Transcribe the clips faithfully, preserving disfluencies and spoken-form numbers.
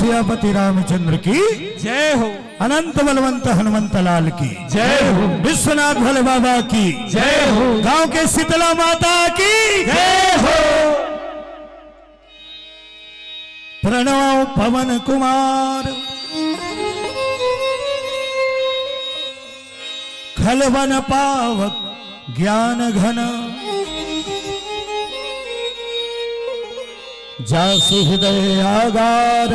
सियापति रामचंद्र की, जय हो। अनंत बलवंत हनुमंत लाल की, जय हो। विश्वनाथ भोले बाबा की, जय हो। गांव के शीतला माता की, जय हो। प्रणव पवन कुमार, खलवन पावक ज्ञान घन, जासु हृदय आगार।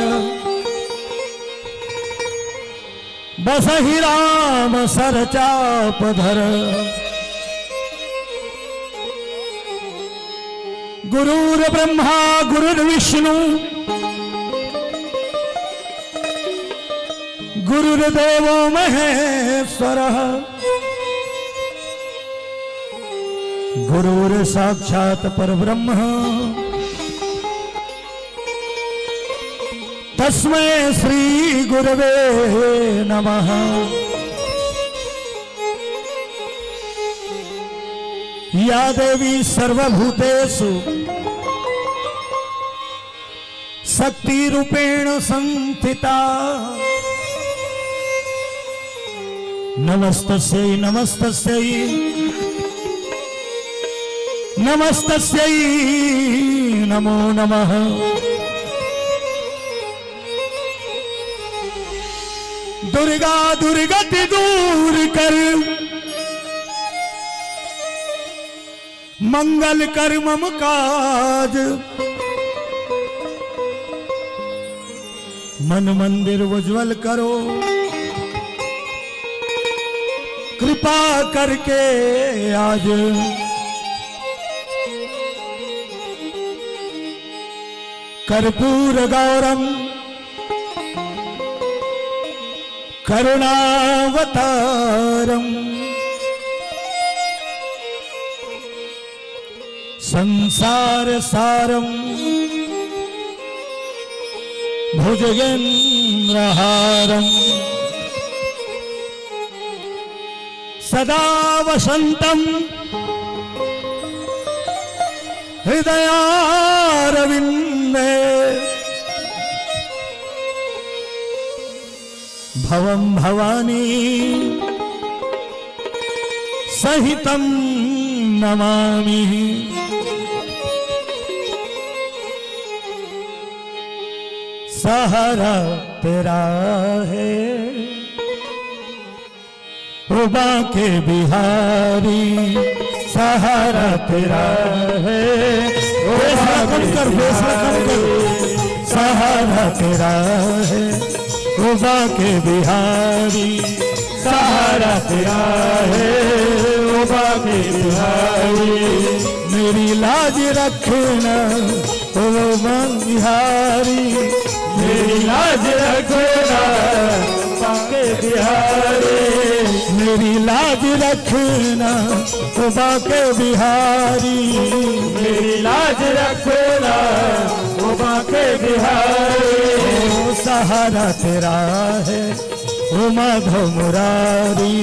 बसहि राम सर चाप धर। गुरुर्ब्रह्मा गुरुर्विष्णु गुरुर्देवो महेश्वरः। गुरुर्साक्षात् परब्रह्म तस्मै श्री गुरवे नमः। या देवी सर्वभूतेषु शक्ति रूपेण संस्थिता। नमस्तस्यै नमस्तस्यै नमस्तस्यै नमो नमः। दुर्गा दुर्गति दूर कर मंगल कर मम काज। मन मंदिर उज्जवल करो कृपा करके आज। कर्पूर गौरम करुणावतारम संसार सारम भुजगेंद्रहारम सदा वसंतम हृदयारविंदे। भवम भवानी सहितं नमामि। सहारा तेरा है ओ बांके बिहारी, सहारा तेरा है। ओ फैसला कम कर, फैसला कम कर। सहारा तेरा है ओ बांके बिहारी, सहारा तेरा है ओ बांके बिहारी। मेरी लाज रखना ओ बांके बिहारी, मेरी लाज रखना बांके बिहारी। मेरी लाज रखना ओ बांके बिहारी, मेरी लाज रखना ओ बांके बिहारी। ओ सहारा तेरा है ओ माधव मुरारी,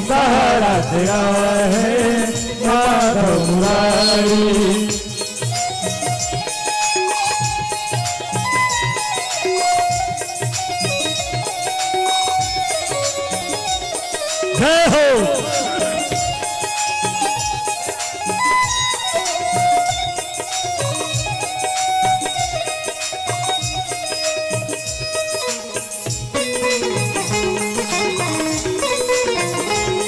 सहारा तेरा है माधव मुरारी। जय हो।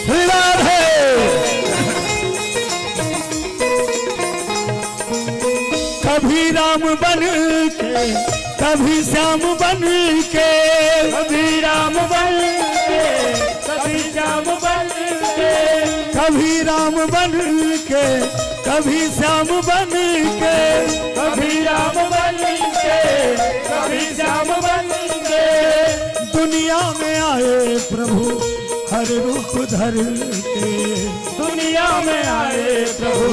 श्री राधे। कभी राम बन के, कभी श्याम बन के, कभी राम बन के, कभी श्याम बन के, कभी राम बन के, कभी श्याम बन के, कभी राम बन के, कभी श्याम बन के। दुनिया में आए प्रभु हर रूप धर के, दुनिया में आए प्रभु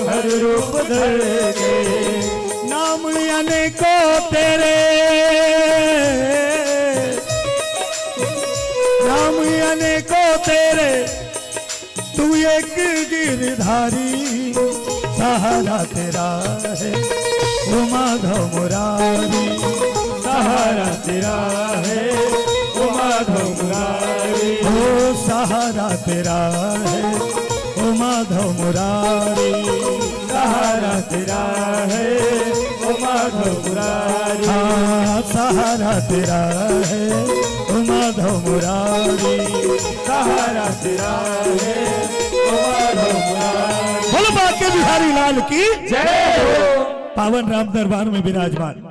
हर रूप धर के। नाम अनेकों तेरे, नाम अनेकों तेरे, तू एक गिरधारी। सहारा तेरा है ओ माधव मुरारी, सहारा तेरा है, ओ माधव मुरारी। ओ सहारा तेरा है, ओ माधव मुरारी। सहारा तेरा है, ओ माधव मुरारी। हाँ, सहारा तेरा है, ओ माधव मुरारी। सहारा तेरा है, ओ माधव मुरारी। बोलो बांके बिहारी लाल की जय हो। पावन राम दरबार में विराजमान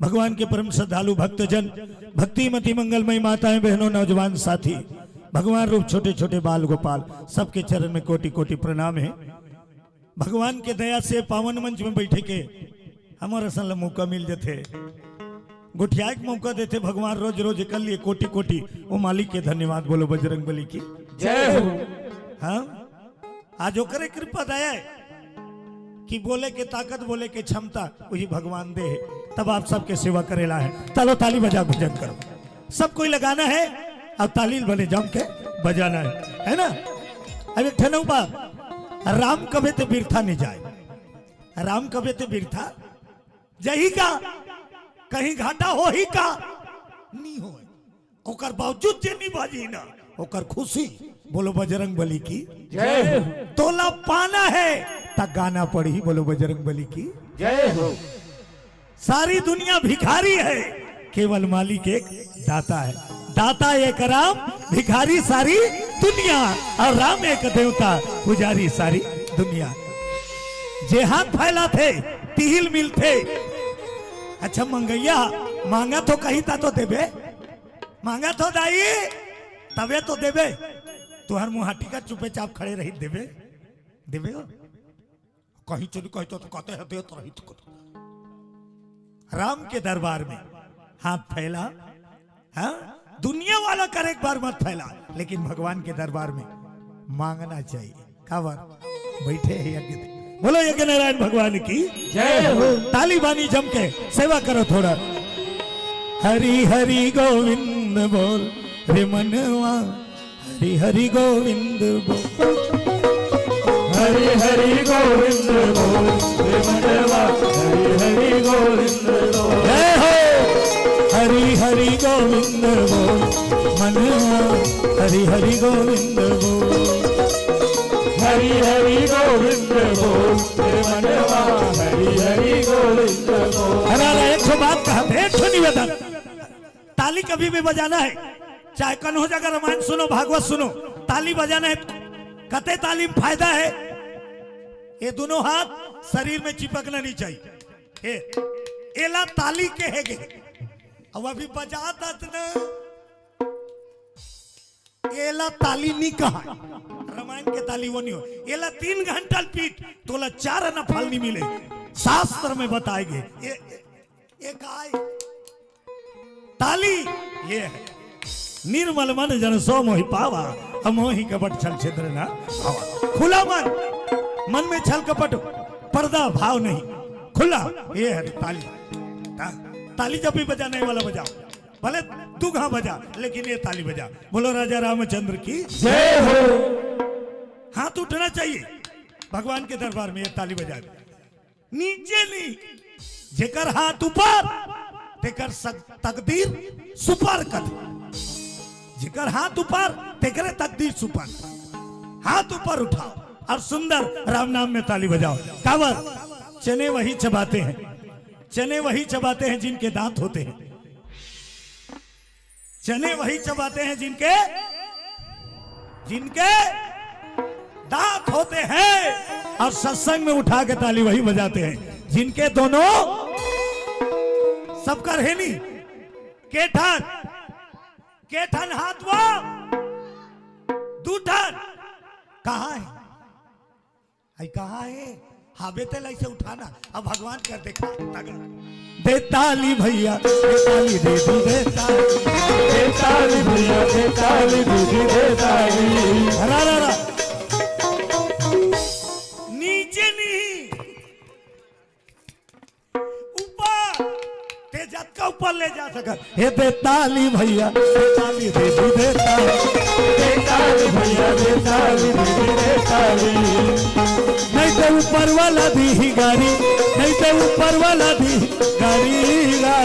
भगवान के परम श्रद्धालु भक्तजन, भक्तिमती मंगलमयी माताएं, बहनों, नौजवान साथी, भगवान रूप छोटे छोटे बाल गोपाल, सबके चरण में कोटि कोटि प्रणाम है। भगवान के दया से पावन मंच में बैठे के हमर असन ला मौका मिल जथे, गोठियाए के मौका देथे भगवान रोज रोज, एकर लिए कोटि कोटि ओ मालिक के धन्यवाद। बोलो बजरंग बली की जय हो। हाँ, आज ओकरे कृपा दया है कि बोले के ताकत, बोले के क्षमता वही भगवान दे है, तब आप सबके सेवा करेला है। चलो ताली बजा भजन करो, सब कोई लगाना है और ताली बने जम के बजाना है, है ना? अब एक ठन अउ बात, राम कबे ते बिरथा नहीं जाए, राम कबे ते बिरथा जही का, कहीं घाटा होही का? नहीं होए। ओकर बावजूद जे नहीं बाजी ना, ओकर खुशी। बोलो बजरंग बली की जय हो। तोला पाना है त गाना पड़ही। बोलो बजरंग बली की जय हो। सारी दुनिया भिखारी है, केवल मालिक एक दाता है। दाता एक राम, भिखारी सारी दुनिया, और राम एक देवता, पुजारी सारी दुनिया। जे हाथ फैलाथे, तिहिल मिलथे। अच्छा मंगैया, मांगा तो कहीं ता तो देबे, मांगा तो दाई, तबे तो देबे। तुहर मुहाटी का चुपे चाप खड़े रही देबे, देबे हो। कहीं चली कहीं तो, तो कहते हैं देत रही तो। राम के दरबार में हाथ फैला, हाँ, दुनिया वाला कर एक बार मत फैला, लेकिन भगवान के दरबार में मांगना चाहिए। काबर? बैठे हैं यज्ञ दे। बोलो यज्ञ नारायण भगवान की जय हो। ताली बानी जम के, सेवा करो थोड़ा। हरि हरि गोविंद बोल रे मनवा, हरि हरि गोविंद बोल। हरि हरि गोविंद बोल रे मनवा, हरि हरि गोविंद बोल। जय हो। हरि हरि गोविंद बोल मनवा, हरि हरि गोविंद बोल। हरि हरि गोविंद बोल रे मनवा, हरि हरि गोविंद बोल। अरे, अरे, एक ठो बात कहत हे, एक ठो निवेदन। ताली कभी भी बजाना है, चाहे कन्हो जगह रामायण सुनो, भागवत सुनो, ताली बजाना है। कते ताली में फायदा है, ये दोनों हाथ शरीर में चिपकना नहीं चाहिए। ए, एला ताली कहे गे। अब अभी बजात हस ना, एला ताली नहीं कहा। रामायण के ताली वो नहीं हो, एला तीन घंटा पीट, तोला चार आना फल नहीं मिले। शास्त्र में बताए गे। ए, ए, ए काय? ताली ये है, निर्मल मन जन सो मोहि पावा, अब मोहि कपट छल छिद्र ना आवा। खुला मन, मन में छल कपट, पर्दा भाव नहीं, खुला, ये है ताली। ता-, ताली जब भी बजाने वाला बजाओ, भले दू घा बजा, लेकिन ये ताली बजा। बोलो राजा रामचंद्र की जय हो। हाथ उठना चाहिए भगवान के दरबार में, ये ताली बजा। नीचे नहीं, जेकर हाथ ऊपर, तेकर सक-, तकदीर सुपर कथे। जेकर हाथ ऊपर, तेकरे तकदीर सुपर। हाथ ऊपर उठाओ और सुंदर राम नाम में ताली बजाओ। काबर? चने वही चबाते हैं, चने वही चबाते हैं जिनके दांत होते हैं। चने वही चबाते हैं जिनके, जिनके दांत होते हैं, और सत्संग में उठा के ताली वही बजाते हैं जिनके दोनों, सबकर हे नी, के ठन, के ठन हाथ वो, दू ठन, कहाँ है? आई कहाँ है? हाबे तेला ऐसे उठाना। अब भगवान कर देखा, तगड़ा। दे ताली भैया, दे ताली दीदी, दे ताली। दे ताली भैया, दे ताली दीदी, दे ताली। रा, रा, रा। नीचे नहीं, ऊपर, ते जतका ऊपर ले जा सकत। हे दे ताली भैया, दे ताली दीदी, दे ताली। दे ताली भैया, दे ताली दीदी, दे ताली। नहीं ते ऊपर वाला दीही गारी, नहीं ते ऊपर वाला दीही गारी गा।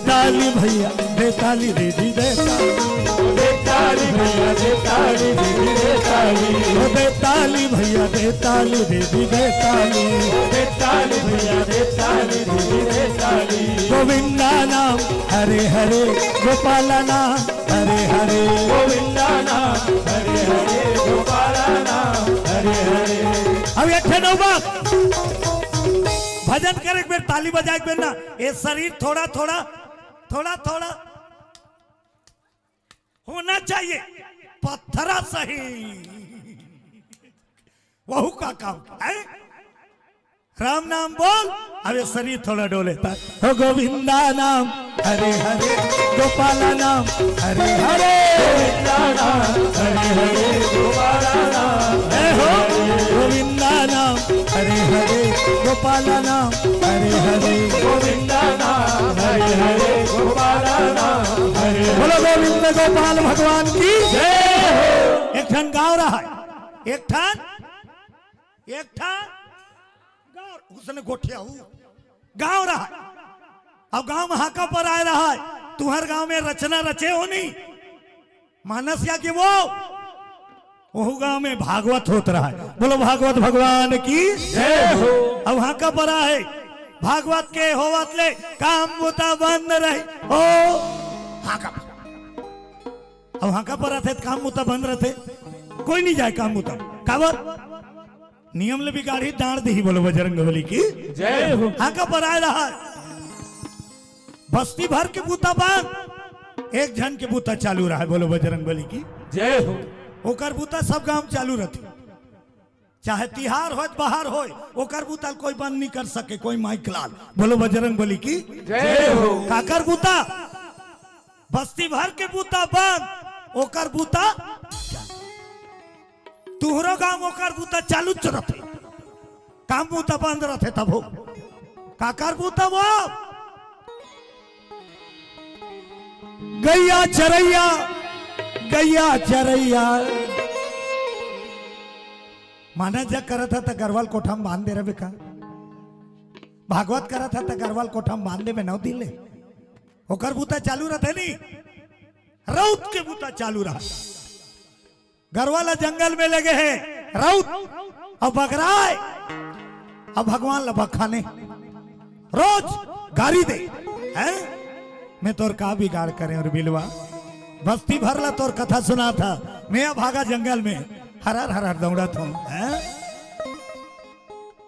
ताली भैया दे ताली, दीदी दे ताली। दे ताली भैया दे ताली, दीदी दे ताली। ओ दे ताली भैया दे ताली, दीदी दे ताली। दे ताली भैया दे ताली, दीदी दे ताली। गोविंदा नाम हरे हरे, गोपाला नाम हरे हरे। गोविंदा नाम हरे हरे, गोपाला नाम हरे हरे। अब एक ठे नौबत। भजन करे एक बेर, ताली बजाए एक बेर ना, ये शरीर थोड़ा थोड़ा, थोड़ा थोड़ा होना चाहिए, पत्थरा सही। वहू का काम है। राम नाम बोल, अब ये शरीर थोड़ा डोले। हो गोविंदा नाम हरे हरे, गोपाला नाम हरे हरे। गोविंदा नाम हरे हरे, गोपाला नाम हे हो। गोविंदा नाम हरे हरे, गोपाला नाम हरे हरे। गोविंदा नाम हरे हरे, गोपाला नाम हरे हरे। बोलो गोविंद गोपाल भगवान की जय हो। एक ठन गांव रहा है, एक ठन, एक ठन गांव, उसने गोठिया हूँ, गांव रहा है। अब गांव में हाका पर आए रहा है, तुहर गांव में रचना रचे हो नहीं, मानस या कि वो, वहू गांव में भागवत होत रहा है। बोलो भागवत भगवान की जय हो। अब हाका पर आए, भागवत के होवत ले काम बुता बंद रहे। ओ हाका, अब हाका पर आथे त काम बुता बंद रहथे, कोई नहीं जाए काम बुता। काबर? नियम ले बिगाड़ी डांड़ दिही। बोलो बजरंग बली की जय हो। हाका पर आए रहा, बस्ती भर के बूता बंद, एक झन के बूता चालू रहा है। बोलो बजरंग बली की जय हो। ओकर बूता सब गांव चालू रहथे, चाहे तिहार होय, बाहर होय, ओकर बूता कोई बंद नहीं कर सके, कोई माइक लाल। बोलो बजरंग बली की जय हो। काकर बूता? बस्ती भर के बूता बंद, ओकर बूता चालू। तुहरो गांव ओकर बूता चालू च रथे, काम बूता बंद रथे। तब हो काकर बूता वो गैया चरैया, गैया चरैया। माना जग करत ह त गरवाल कोठा में बांध दे रहे का? भागवत करत ह त गरवाल कोठा में बांध देबे नौ दिन ले। ओकर बूता चालू रहथे नी, रउत के बूता चालू रहा। गरवाला जंगल में लगे है रउत, अब बगराए, अब भगवान ला बखाने, रोज गारी दे, हैं? मैं तोर का बिगाड़ करे और बिलवा, बस्ती भर ला तोर कथा सुना था, मैं अब भागा जंगल में हरर हरर दौड़त हूँ, हैं?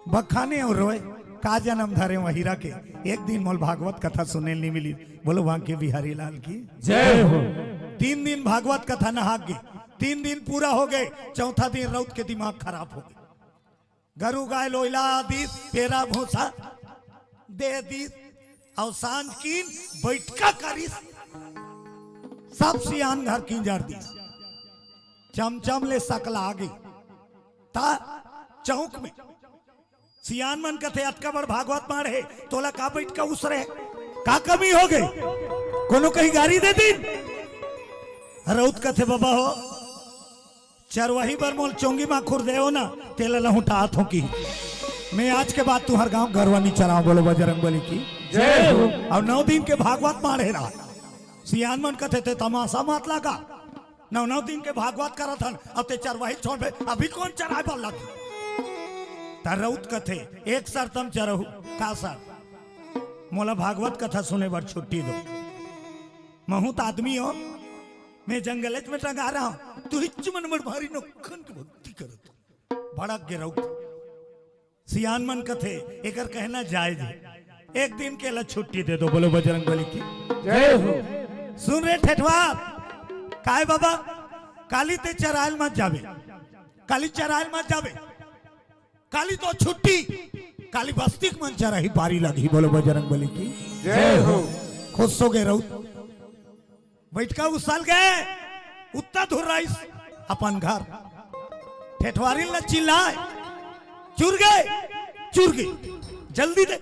बखाने और रोए, का जन्म धरे वह हीरा के, एक दिन मोल भागवत कथा सुने नहीं मिली। बोलो बांके बिहारी लाल की जय हो। तीन दिन भागवत कथा नहाक गे, तीन दिन पूरा हो गए, चौथा दिन रउत के दिमाग खराब हो गए। गरु गाय लोइला दीस, पेरा भूसा दे दीस, अउ सांझ किन बइठका करिस, सब सियान घर किंजर दीस। चमचम ले सकला आगे, ता चौक में सियान मन कथे, "अतका बड़ भागवत माढ़े, तोला का बइठका उसरे? का कमी हो गई? कोनो कहीं गारी दे दिन?" रउत कथे, "बाबा हो, चरवाही बर मोल चोंगी मा खुर देओ ना, तेला लहुटात हो कि मैं आज के बाद तुहर गांव गरवा नी चराओ।" बोलो बजरंग बली की जय हो। अउ नौ दिन के भागवत माढ़े रहा। सियान मन कथे, "ते तमाशा मत लगा, नौ नौ दिन के भागवत करत हन, अब ते चरवाही छोड़बे, अभी कोन चराए बर लगही?" त रउत कथे, "एक शर्त म चरहू।" "का शर्त?" "मोला भागवत कथा सुने बर छुट्टी दो। महूं त आदमी हो, मैं जंगलेच में टंगा रहा हूं, तू हिच्च मन बड़ भारी नोखन के भक्ति करत हो।" भड़क गे रउत। सियान मन कथे, "एकर कहना जायज हे, एक दिन के ला छुट्टी दे दो।" बोलो बजरंग बली की जय हो। सुन रे ठेठवा, काय बाबा, काली ते चरायल मत जाबे, काली चरायल मत जाबे, काली तो छुट्टी, काली बस्ती के मन चराही, बारी लगही। बोलो बजरंग बली की जय हो। खुश हो गए रउत। बइठका उसल गए, उत्ता धुर्राइस अपन घर। ठेठवारिन ल चिल्लाए, "चुर गे, चुर गे, जल्दी दे।"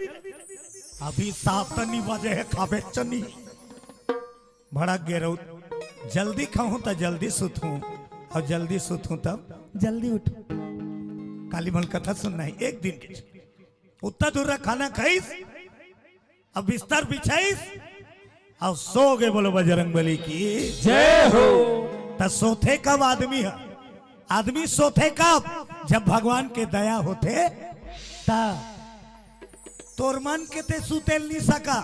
"अभी सात नी बजे हे, खाबे चनी।" भड़क गे रउत, "जल्दी खाहूं त जल्दी सुतहूं, अउ जल्दी सुतहूं तब जल्दी उठहूं।" काली मन कथा सुनना हे, एक दिन के उत्ता धुर्रा खाना खाइस, अब बिस्तर बिछाइस, अउ सो गे, बोलो बजरंग बली की। जय हो। त सोथे कब आदमी ह? आदमी सोथे कब? जब भगवान के दया होथे त। तोर मन के ते सुते ल नी सका।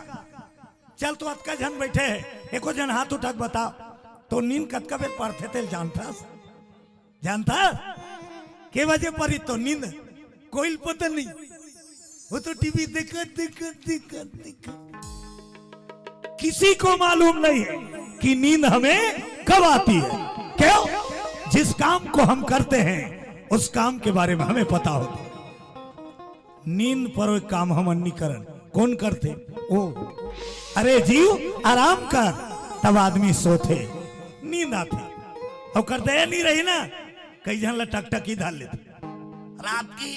चल, तो अतका झन बैठे हे, एको झन हाथ उठा के बता, तो नींद कतका बेर पड़थे तेल जानथस? जानथस? के बजे परी तो नींद? कोई पता नहीं। वो तो टीवी देखत, देखत, देखत, देखत। किसी को मालूम नहीं है कि नींद हमें कब आती है। क्यों? जिस काम को हम करते हैं, उस काम के बारे में हमें पता होता है। नींद परोय काम हमन नी करन। कोन करथे? ओ। अरे जीव, आराम कर, तब आदमी सोथे, नींद आथे। अउ कर दया नी रही ना, कई झन ला टकटकी धर लेथे। रात की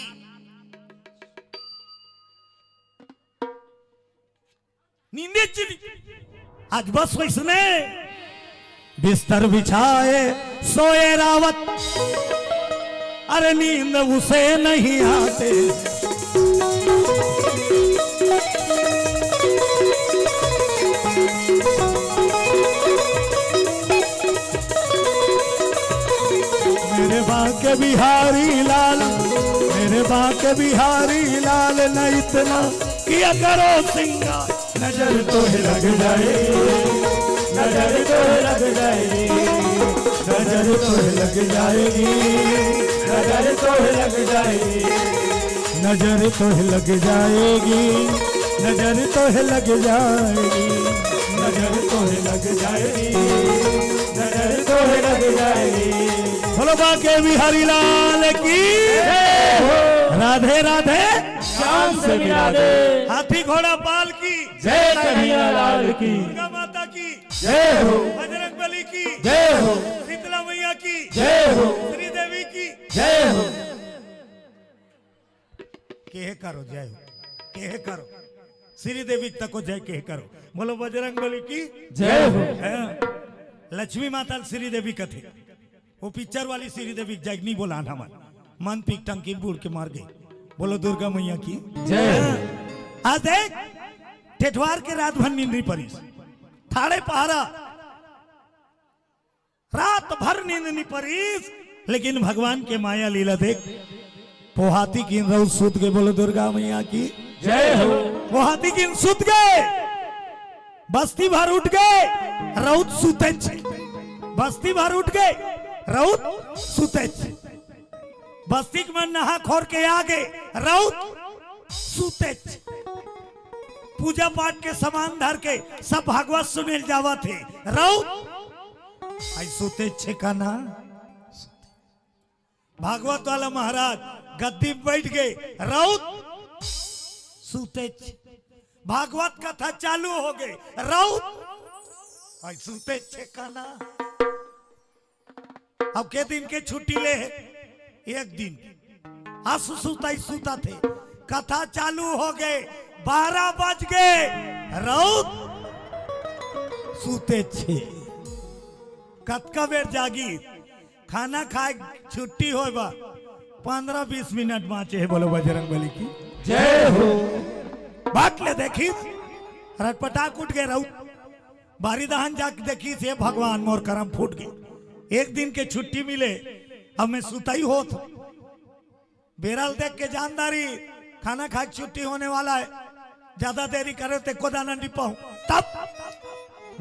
नींदे चली। आज बस वैसने बिस्तर बिछाए सोए रावत, अरे नींद उसे नहीं आते। मेरे बांके बिहारी लाल, मेरे बांके बिहारी लाल, न इतना किया करो सिंगार। नजर तो है लग जाएगी, नजर तो है लग जाएगी, नजर तो है लग जाएगी, नजर तो है लग जाएगी, नजर तो है लग जाएगी, नजर तो है लग जाएगी, नजर तो है लग जाएगी, नजर तो है लग जाएगी। बोलो बांके बिहारी लाल की। जय हो। राधे राधे। चांद से मिला दे। हाथी घोड़ा पाल की। जय कन्हैया लाल की। दुर्गा माता की। जय हो। बजरंग बली की। जय हो। शीतला मैया की। जय हो। श्रीदेवी की। जय हो। केहे करो जय हो, केहे करो। श्रीदेवी तको जय केहे करो। बोलो बजरंग बली की। जय हो। हैं? लक्ष्मी माता ल श्रीदेवी कथे। वो पिक्चर वाली श्रीदेवी के जय नी बोलान हमन। मन पीक टंकी बूड़ के मर गई। बोलो दुर्गा मैया की। जय। आज देख, ठेठवार के रात भर नींद नी परिस। ठाड़े पहारा, रात भर नींद नी परिस, लेकिन भगवान के माया लीला देख। पोहाती किन रउत सूत गे, बोलो दुर्गा मैया की। जय हो। पोहाती किन सूत गे, बस्ती भर उठ गे, रउत सूतेच। बस्ती भर उठ गे, रउत सूतेच। बस्ती के मन नहा खोर के आ गे, रउत सूतेच। पूजा पाठ के सामान धर के सब भागवत सुने ल जावत हे, रउत आई सूतेच हे का ना। भागवत वाला महाराज गद्दी में बैठ गे, रउत सूतेच। भागवत कथा चालू हो गे, रउत आई सूतेच हे का ना। अब के दिन के छुट्टी ले हे? एक दिन। आसु सुताई सुतथे, कथा चालू हो गे, बारह बज गे, रउत सूतेच हे। कतका बेर जागी? खाना खाए छुट्टी होय बा, पन्द्रह बीस मिनट बांचे हे। बोलो बजरंग बली की। जय हो। बाट ले देखिस, रटपटाक उठ गे रउत। बारी दहन जाके देखिस, हे भगवान, मोर करम फूट गे। एक दिन के छुट्टी मिले, अब मैं सुताई होत हों। बेरा ल देख के जानदारी, खाना खाए के छुट्टी होने वाला हे, ज्यादा देरी करे त एको दाना नी पाहूं। तब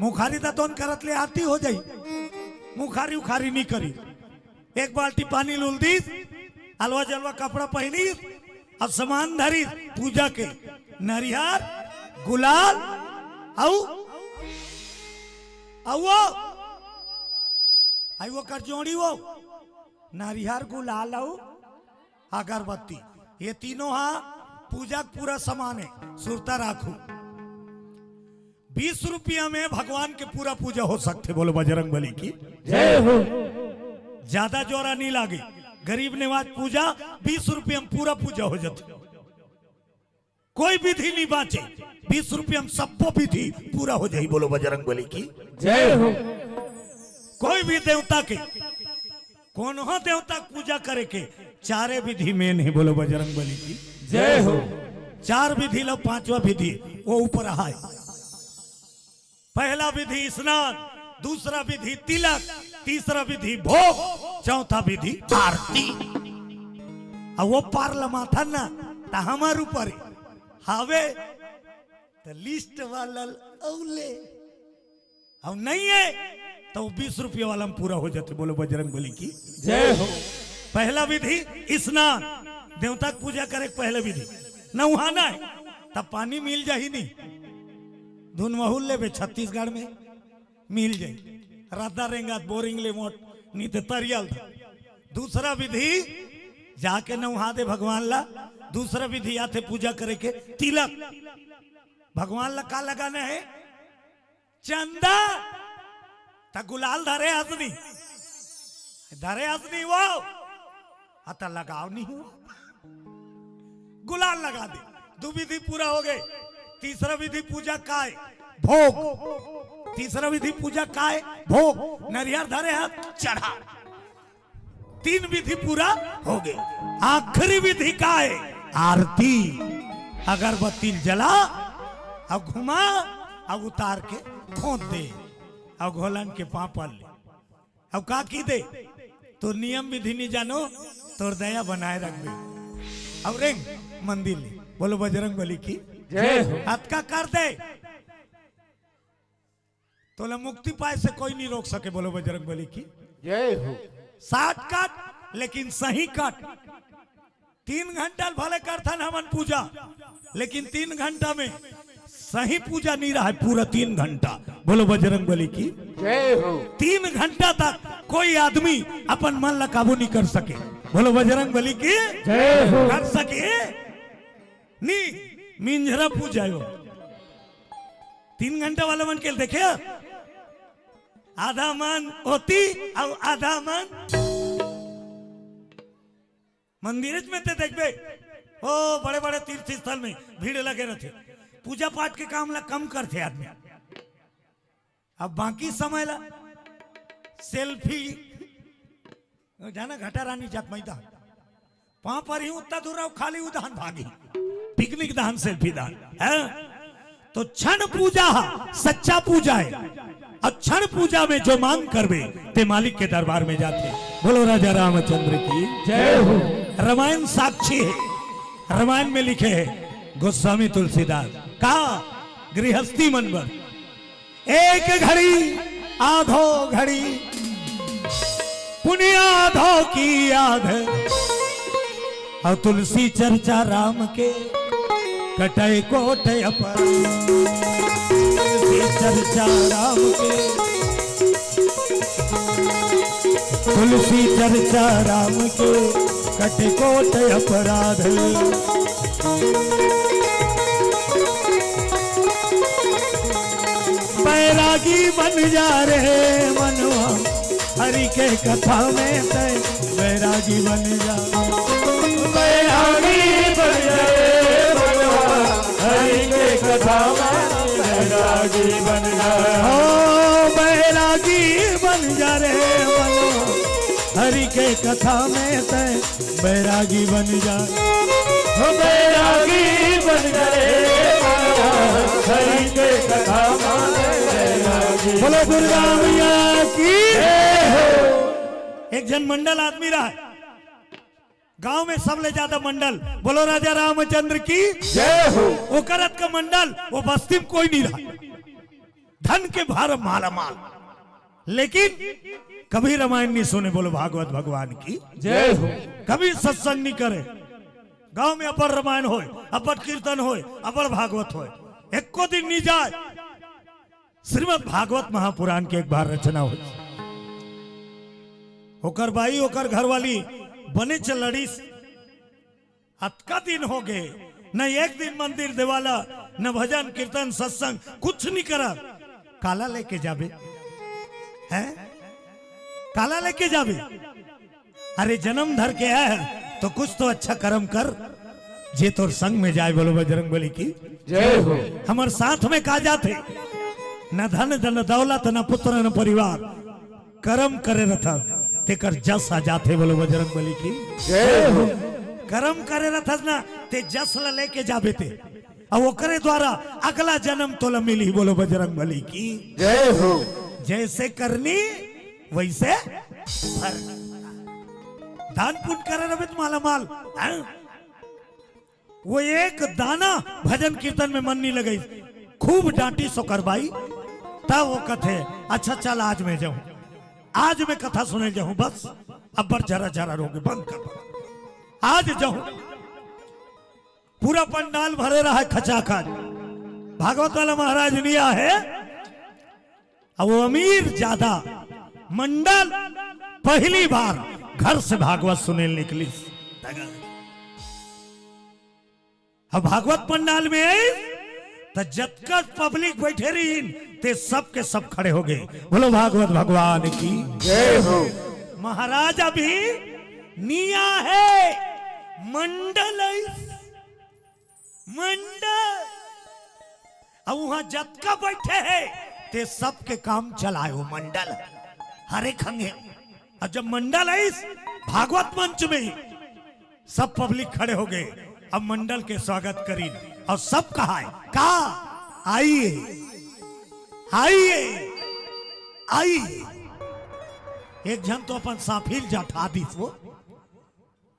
मुखारी दतोन करत ले आरती हो जाही, मुखारी उखारी नी करिस। एक बाल्टी पानी ल उल्दिस, अलवा जलवा कपड़ा पहिनिस, अउ सामान धरिस पूजा के, नरियर, गुलाल, अउ, अउ वो, अउ वो कर जोड़ी वो, नरियर, गुलाल अउ अगरबत्ती, ये तीनों हा पूजा के पूरा सामान हे, सुरता राखू। बीस रुपया में भगवान के पूरा पूजा हो सकथे। बोलो बजरंग बली की। जय हो। ज्यादा जोरा नी लागे, गरीब नेवाज पूजा, बीस रुपया में पूरा पूजा हो जाथे। कोई विधि नी बांचे, बीस रुपया में सब्बो विधि पूरा हो जाही। बोलो बजरंग बली की। जय हो। कोई भी देवता के, कोनो देवता के पूजा करे के चारे विधि main हे। बोलो बजरंग बली की। जय हो। चार विधि लो, पांचवा विधि वो ऊपर आय। पहला विधि स्नान, दूसरा विधि तिलक, तीसरा विधि भोग, चौथा विधि आरती। अउ वो पार लमाथन ना, त हमर ऊपर हावे, त लिस्ट वाला अउ ले, अउ नहीं है, त वो बीस रुपया वाला में पूरा हो जाथे। बोलो बजरंग बली की जय हो। पहला विधि स्नान, देवता के पूजा करे के पहला विधि नहाना है, तब पानी मिल जाही नहीं। धुन वहू लेबे छत्तीसगढ़ में मिल जाई, रद्दा रेंगात बोरिंग ले मोट, नहीं तो तरियल था। दूसरा विधि जाके नहा दे भगवान ला। दूसरा विधि आथे पूजा करे के तिलक। भगवान ला का लगाना है? चंदा। त गुलाल धरे हस नहीं, धरे हस नहीं वो, अत लगाव नहीं हुआ, गुलाल लगा दे। दू विधि पूरा हो गए। तीसरा विधि पूजा काय? भोग। तीसरा विधि पूजा काय? भोग। नरियर धरे हस, चढ़ा। तीन विधि पूरा हो गए। आखिरी विधि काय? आरती। अगरबत्ती जला, अउ घुमा, अउ उतार के खोद दे, अउ घोलन के पाँव पर ले। अब का की दे? तो नियम विधि नहीं जानो, तोर दया बनाए रखबे। अब रेंग मंदिर ले, बोलो बजरंग बली की जय हो। हाथ का कर दे, तोला मुक्ति पाए से कोई नहीं रोक सके। बोलो बजरंग बली की जय हो। साठ काट, लेकिन सही काट। तीन घंटा भले करथन हमन पूजा, लेकिन तीन घंटा में सही पूजा नहीं रहा है, पूरा तीन घंटा। बोलो बजरंग बली की जय हो। तीन घंटा तक कोई आदमी अपन मन ला काबू नहीं कर सके। बोलो बजरंग बली की जय हो। कर सके नहीं, मिंझरा पूजा हो। तीन घंटा वाला मन के देखे, आधा मन होती, अब आधा मन मंदिर में ते देखबे, ओ बड़े बड़े तीर्थ स्थल में भीड़ लगे रहते, पूजा पाठ के काम ला कम करते आदमी। अब बाकी समय ला सेल्फी, जाना घटा रानी जात मैदा, पाँव पर ही उतना दूर रहो, खाली उदाहन भागी, पिकनिक दान, सेल्फी दान है। तो क्षण पूजा हा, सच्चा पूजा है। अउ क्षण पूजा में जो मांग करबे, ते मालिक के दरबार में जाथे। बोलो राजा रामचंद्र की जय हो। रामायण साक्षी है। रामायण में लिखे है गोस्वामी तुलसीदास का, गृहस्थी मन बर एक घड़ी आधो घड़ी पुनियाधो की याद, अउ तुलसी चर्चा राम के कटै कोट अपर। तुलसी चर्चा राम के, तुलसी चर्चा राम के कटै कोट अपराध। बैरागी बन जा रे मनवा, हरि के कथा में तै बैरागी बन जा। बैरागी बन जा रे मनवा, हरि के कथा में बैरागी बन जा। ओ बैरागी बन जा रे मनवा, हरि के कथा में तै बैरागी बन जा। हो बैरागी बन जा रे मनवा, हरि के कथा में बैरागी। बोलो दुर्गा मैया की जय हो। एक झन मंडल आदमी रहा गांव में, सबले ज्यादा मंडल। बोलो राजा रामचंद्र की जय हो। ओकर अतका मंडल वो बस्ती में कोई नहीं रहा, धन के भर माला माल, लेकिन कभी रामायण नहीं सुने। बोलो भागवत भगवान की जय हो। कभी सत्संग नहीं करे। गांव में अब्बड़ रामायण होय, अब्बड़ कीर्तन होय, अब्बड़ भागवत होय, एको दिन नहीं जाय। श्रीमद् भागवत महापुराण के एक बार रचना होय। ओकर बाई, ओकर घरवाली बनेच लड़िस। अतका दिन हो गए, न एक दिन मंदिर देवाला, न भजन कीर्तन सत्संग, कुछ नहीं करा। काला लेके जाबे? हैं? काला लेके जाबे? अरे, जन्म धर के आय है, तो कुछ तो अच्छा कर्म कर, जे तोर संग में जाय। बोलो बजरंग बली की जय हो। हमर साथ में का जाथे? न धन, न दौलत, न पुत्र, न परिवार। कर्म करे रथस, तेकर जस आ जाथे। बोलो बजरंग बली की जय हो। कर्म करे रथस ना, ते जस ला लेके जाबे ते। अउ ओकरे द्वारा अगला जन्म तोला मिलही। बोलो बजरंग बली की। जय हो। जैसे करनी वैसे भरना। दान पुण्य करे रहे त मालामाल, हाँ? वो एक दाना भजन कीर्तन में मन नहीं लगे, खूब डांटी सोकर बाई। तब वो कथे, "अच्छा चल, आज मैं जाऊं, आज मैं कथा सुने जाऊं, बस अब बर जरा जरा रोगे बंद कर, आज जाऊं।" पूरा पंडाल भरे रहा है खचाखच, भागवत वाला महाराज नहीं आहे। अब वो अमीर ज्यादा, मंडल पहली बार घर से भागवत सुने निकली। अब भागवत पंडाल में आई त जतका पब्लिक बैठे रही ते सबके सब खड़े हो गए। बोलो भागवत भगवान की। जय हो। महाराज अभी निया है, मंडल आइस, मंडल। अब वहां जतका बैठे हैं ते सबके काम चलायो मंडल, हरे खंगे। अब जब मंडल आइस भागवत मंच में, सब पब्लिक खड़े हो गए। अब मंडल के स्वागत करीन और सब कहा है, का आइए, आइए, आइए। एक झन तो अपन साफिल जठा दिस, वो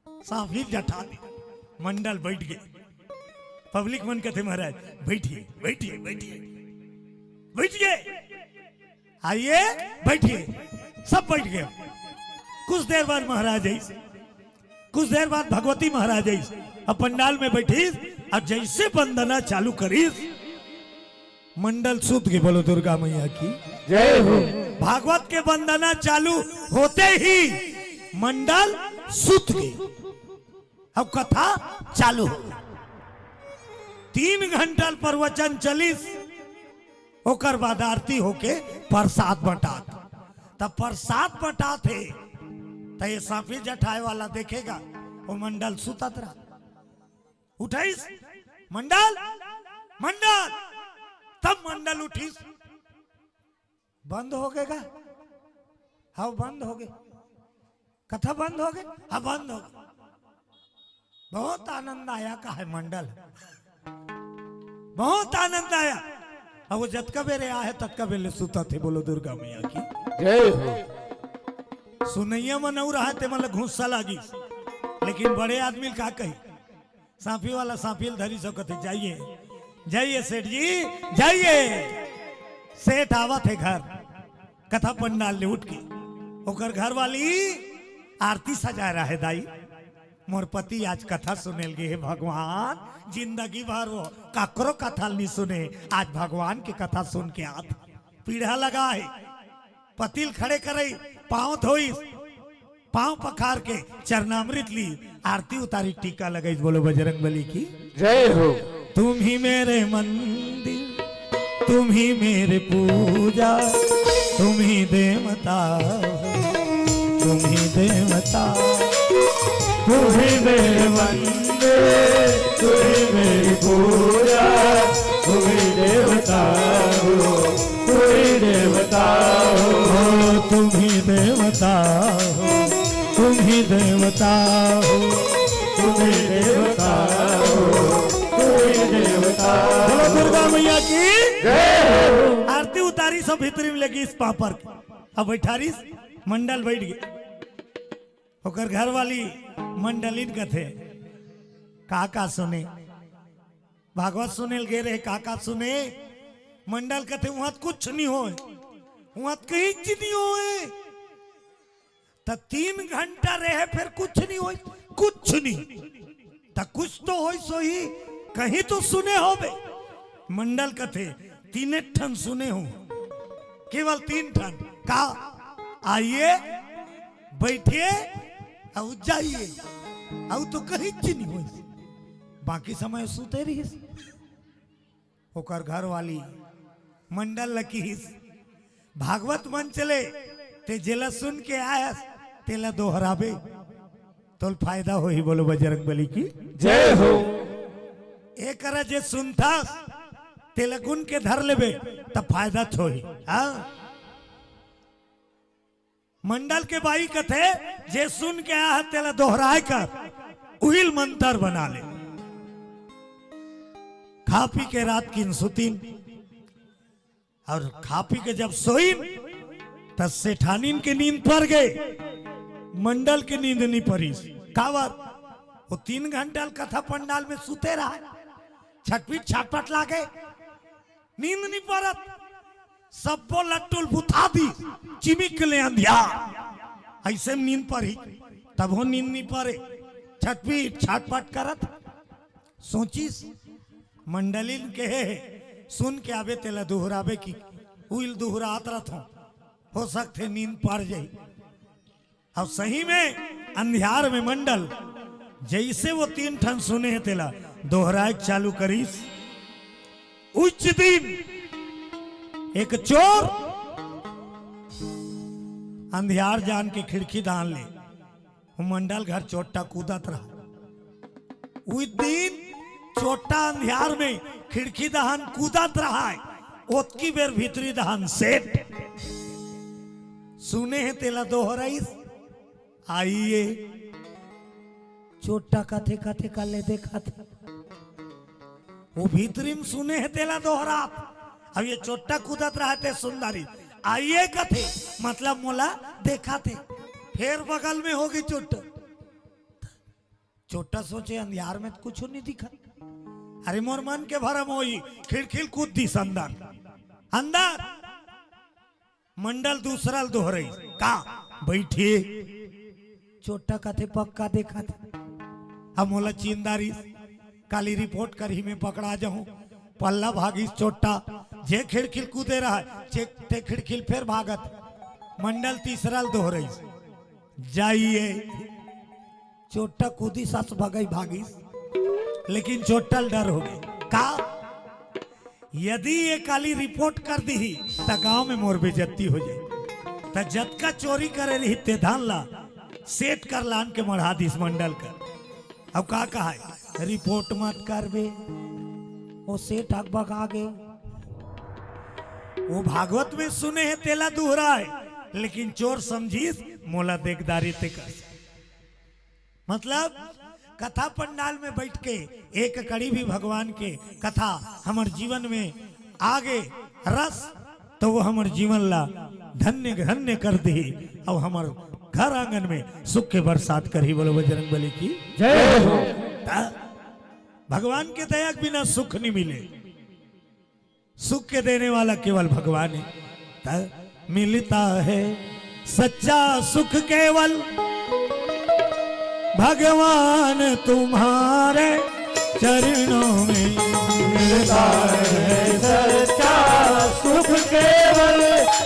साफिल जठा दिस। मंडल बैठ गए। पब्लिक मन कथे, "महाराज बैठिए, बैठिए, बैठिए, बैठिए, आइए, बैठिए।" सब बैठ गए। कुछ देर बाद महाराज आइस, कुछ देर बाद भगवती महाराज आइस, अब पंडाल में बैठीस, अब जैसे वंदना चालू करीस, मंडल सुत गए। बोलो दुर्गा मैया की। जय हो। भागवत के वंदना चालू होते ही मंडल सुत गए। अब कथा चालू हो, तीन घंटा प्रवचन चलिस, ओकर बाद आरती होके प्रसाद बंटात। तब प्रसाद बंटात हे, त ये साफिल जठाए वाला देखेगा, वो मंडल सुतत रहा। उठाइस, "मंडल, मंडल।" तब मंडल उठीस, "बंद हो गए गा?" "हाँ, बंद हो गए।" "कथा बंद हो गए?" "हाँ, बंद हो गए।" बहुत आनंद आया, कहे मंडल, बहुत आनंद आया। अब वो जतका बेरे आहे, ततका बेरे सुतत हे। बोलो दुर्गा मैया की। जय हो। सुनैया मन अउ रहा, ते मन ला गुस्सा लागिस, लेकिन बड़े आदमी का कही, साफी वाला साफिल धरी सकत हे, "जाइए, जाइए सेठ जी, जाइए।" सेठ आवत हे घर, कथा पंडाल ले उठ के, ओकर घर वाली आरती सजा रहा है, "दाई, मोर पति आज कथा सुनेल गे हे भगवान, जिंदगी भर वो काकरो कथा नहीं सुने, आज भगवान के कथा सुन के आत।" पीढ़ा लगा है, पतिल खड़े करई, पाँव धोइस, पाँव पखार के चरणामृत ली, आरती उतारी, टीका लगाइस। बोलो बजरंग बली की। जय हो। तुम ही मेरे मंदिर, तुम ही मेरे पूजा, तुम ही देवता हो, तुम ही देवता। तुम ही मेरे मंदिर, तुम ही मेरी पूजा, तुम ही देवता हो, तुम ही देवता हो। हो तुम ही देवता हो, तुम ही देवता हो, तुम ही देवता हो, तुम ही देवता हो। बोलो दुर्गा मैया की। जय हो। आरती उतारी, सब भीतरी में लगी इस पापर। अब बैठारिस, मंडल बैठ गए। ओकर घर वाली मंडलिन कथे, "का का सुने?" भागवत सुने ल गे रहे, "का का सुने?" मंडल कथे, "वहां त कुछ नहीं होए, वहां त कहीं च नहीं होए।" त तीन घंटा रहे, फिर कुछ नहीं होए, कुछ नहीं। त कुछ तो होई सोही, कहीं तो सुने होबे। मंडल कथे, "तीने ठन सुने हूं, केवल तीन ठन।" का? "आइए, बैठिए, अउ जाइए।" अउ तो कहीं च नहीं होइस, बाकी समय सुते रहिस। ओकर घर वाली मंडल ल किहिस, "भागवत मंच ले, ते जेला सुन के आयस, तेला दोहराबे, तोल फायदा होही।" बोलो बजरंग बली की। जय हो। एकरा जे सुनथस, तेला गुन के धर लेबे, त फायदा च होही। हाँ, मंडल के बाई कथे, "जे सुन के आय हे, तेला दोहराय कर, उहिल मंतर बना ले।" खा पी के रात किन सुतिन, अउ खा पी के जब सोइन, त सेठानिन के नींद पर गे, मंडल के नींद नी परिस। काबर? वो तीन घंटा ल कथा पंडाल में सुते रहय, छटपट छटपट लागे, नींद नी परत, सब्बो लट्टुल बुता दी, चिमिक ले अंधियार, अइसे में नींद परही, तभो नींद नी परे, छटपट छटपट करत। सोचिस, मंडलिन कहे हे, सुन के आबे तेला दुहराबे कि उइल दुहरात रथों, हो सकथे नींद पर जाही। अउ सही में अंधियार में मंडल जइसे वो तीन ठन सुने हे तेला दोहराए के चालू करिस। उइच दिन एक चोर अंधियार जान के खिड़की डहन ले वो मंडल घर चोट्टा कूदत रहय। उइच दिन चोट्टा अंधियार में खिड़की डहन कूदत रहय, ओतकी बेर भीतरी डहन सेठ सुने हे तेला दोहराइस, आइए। चोट्टा कथे कथे काले देखत हे। वो भीतरी में सुने हे तेला दोहरात। अब ये चोट्टा कूदत रहय ते सुन डारिस, आइए कथे, मतलब मोला देखत हे। फेर बगल में होगे चोट्टा। चोट्टा सोचे, अंधियार में त कुछु नी दिखत। अरे मोर मन के भरम होही, खिड़की ल कूद दिस अंदर। अंदर। मंडल दूसरा ल दोहराइस, का? बइठे। चोट्टा कथे पक्का देखत हे। अब मोला चिन डारिस, काली रिपोर्ट करही में पकड़ा जाहूं। पल्ला भागिस चोट्टा, जे खिड़की ल कूदे रहय, चे-, ते खिड़की ल फेर भागत। मंडल तीसरा ल दोहराइस, जाइए। चोट्टा कूदिस अस भगई भागिस, लेकिन चोट्टा ल डर होगे। का? यदि ये काली रिपोर्ट कर दिही, त गांव में मोर बेइज्जती हो जाही। त जतका चोरी करे रही ते धन ला सेठ कर लान के मढ़ा दिस मंडल कर। अब का कहय, रिपोर्ट मत करबे, वो सेठ अकबका गे। वो भागवत में सुने हे तेला दुहराय, लेकिन चोर समझिस मोला देख डारे ते कस। मतलब कथा पंडाल में बइठ के एक कड़ी भी भगवान के कथा हमर जीवन में आगे रस, त वो हमर जीवन ला धन्य धन्य कर दिही, अउ हमर घर आंगन में सुख के बरसात करही। बोलो बजरंग बली की जय हो। त भगवान के दया के बिना सुख नहीं मिले। सुख के देने वाला केवल भगवान हे। त मिलता है सच्चा सुख केवल भगवान तुम्हारे चरणों में। मिलता है सच्चा सुख केवल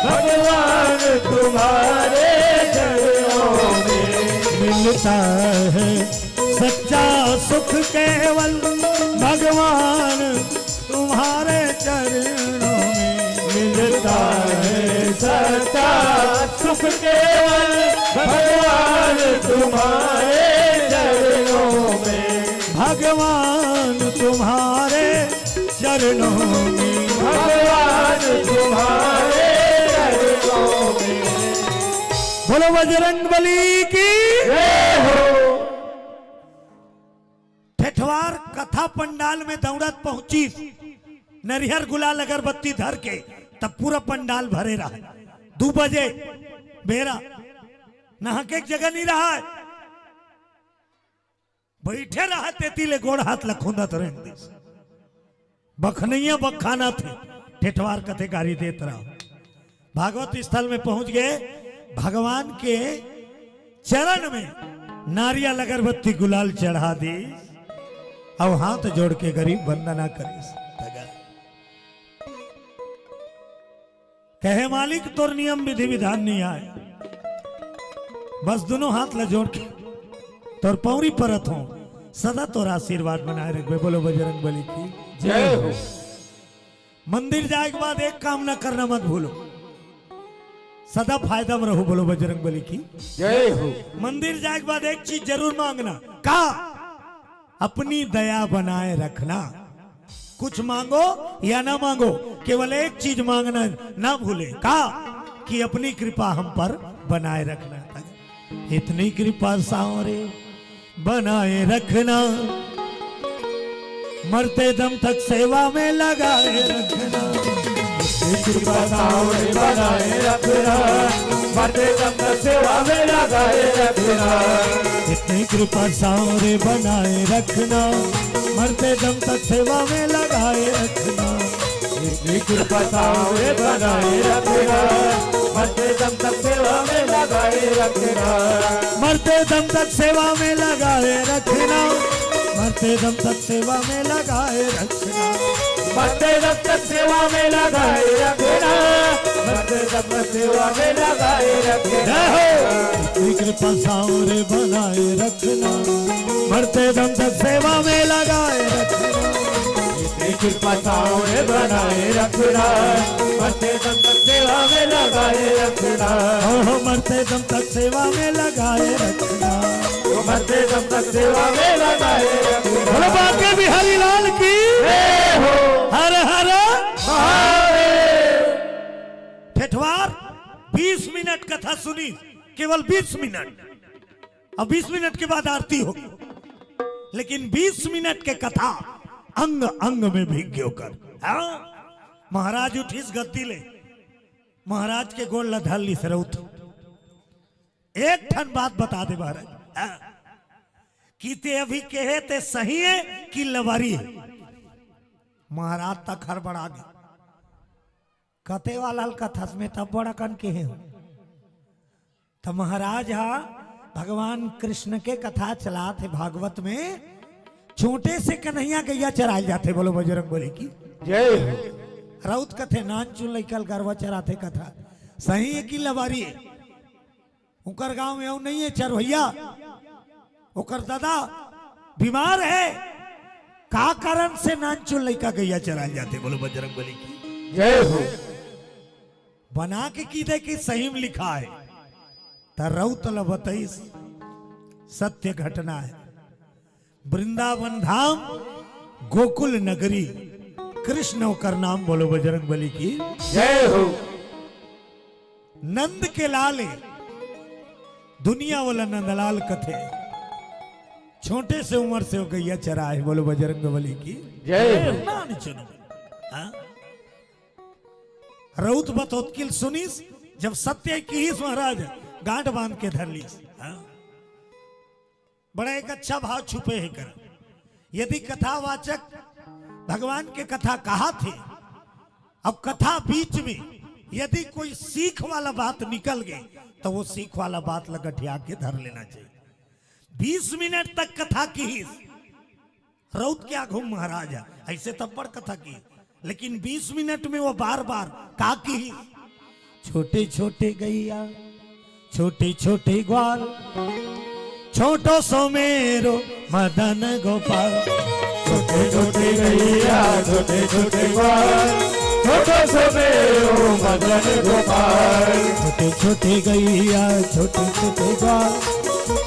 भगवान तुम्हारे चरणों में। मिलता है सच्चा सुख केवल भगवान तुम्हारे चरणों में। मिलता है सच्चा सुख केवल भगवान तुम्हारे चरणों में। भगवान तुम्हारे चरणों में। भगवान तुम्हारे चरणों में। बोलो बजरंग बली की जय हो। ठेठवार कथा पंडाल में दौड़त पहुंचिस, नरियर गुलाल अगरबत्ती धर के, तब पूरा पंडाल भरे रहय। दू बजे बेरा, नहाके के जगह नहीं रहय, बइठे रहय, तेती ले गोड़ हाथ ल खोंदत रेंग दिस। बखनइया बखानथे, ठेठवार कथे गारी देत रहा। भागवत स्थल में पहुंच गे, भगवान के चरण में नारियल अगरबत्ती गुलाल चढ़ा दिस, अउ हाथ जोड़ के गरीब वंदना करिस। कहे, मालिक, तोर नियम विधि विधान नहीं आय, बस दोनों हाथ ला जोड़ के तोर पौरी परत हों, सदा तोर आशीर्वाद बनाए रखबे। बोलो बजरंग बली की जय हो। मंदिर जाए के बाद एक काम ना करना मत भूलो, सदा फायदा में रहो। बोलो बजरंग बली की जय हो। मंदिर जाए के बाद एक चीज जरूर मांगना, का? अपनी दया बनाए रखना। कुछ मांगो या ना मांगो, केवल एक चीज मांगना ना भूले, का? कि अपनी कृपा हम पर बनाए रखना। इतनी कृपा सांवरे बनाए रखना, मरते दम तक सेवा में लगाए रखना। कृपा सावरे बनाए रखना। मरते दम तक सेवा में लगाए रखना। इतनी कृपा सावरे बनाए रखना। मरते दम तक सेवा में लगाए रखना। इतनी कृपा सावरे बनाए रखना। मरते दम तक सेवा में लगाए रखना। मरते दम तक सेवा में लगाए रखना। मरते दम तक सेवा में लगाए रखना। मरते दम तक सेवा में लगाए रखना। मरते दम तक सेवा में लगाए रखना। जय हो। इतनी कृपा सावरे बनाए रखना। मरते दम तक सेवा में लगाए रखना। इतनी कृपा सावरे बनाए रखना। मरते दम तक सेवा में लगाए रखना। हो, हो, मरते दम तक सेवा में लगाए रखना। वो मरते दम तक सेवा में लगाए रखना। बोलो बांके बिहारी लाल की। जय हो। हर हर महादेव। ठेठवार बीस मिनट कथा सुनी, केवल बीस मिनट। अब बीस मिनट के बाद आरती होगी, लेकिन बीस मिनट के कथा अंग अंग में भीग गयो कर। हाँ? महाराज उठिस गद्दी ले, महाराज के गोड़ ला धर लिस रउत। एक ठन बात बता दे महाराज, हाँ? कि ते अभी कहे ते सही है कि लवारी है? महाराज तक हड़बड़ा गे। कते वाला ल कथस में तब बड़ा कन के हे हो। त महाराज हा भगवान कृष्ण के कथा चलात हे भागवत में। छोटे से कन्हैया गैया चराल जाथे, बोलो बजरंग बली की। जय हो। रउत कथे नानचुन लइका ल गरवा चराथे कथा। सही है कि लबारी है? ओकर गांव में अउ नहीं है चरवैया, ओकर दादा बीमार है, का कारण से नानचुन लइका गैया चराल जाथे? बोलो बजरंग बली की। जय हो। बना के की दे कि सही में लिखा है, त रउत ल बताइस सत्य घटना है। वृंदावन धाम, गोकुल नगरी, कृष्ण ओकर नाम। बोलो बजरंग बली की। जय हो। नंद के लाल हे, दुनिया वाला नंदलाल कथे। छोटे से उम्र से वो गैया चराए। बोलो बजरंग बली की। जय हो। नानचुन। हाँ? रउत बतौतकिल सुनिस, जब सत्य किहिस महाराज, गांठ बांध के धर लिस। हाँ? बड़ा एक अच्छा भाव छुपे हे कर। यदि कथावाचक भगवान के कथा कहाथे, अब कथा बीच में यदि कोई सीख वाला बात निकल गए, तो वो सीख वाला बात ल गठिया के धर लेना चाहिए। बीस मिनट तक कथा किहिस, रउत के आघू महाराज, ऐसे तब बड़ कथा की, लेकिन बीस मिनट में वो बार बार का किहिस? छोटे छोटे गैया, छोटे छोटे ग्वाल, छोटो सो मेरो मदन गोपाल। छोटे छोटे गैया, छोटे छोटे ग्वाल, छोटो सो मेरो मदन गोपाल। छोटे छोटे गैया, छोटे छोटे ग्वाल,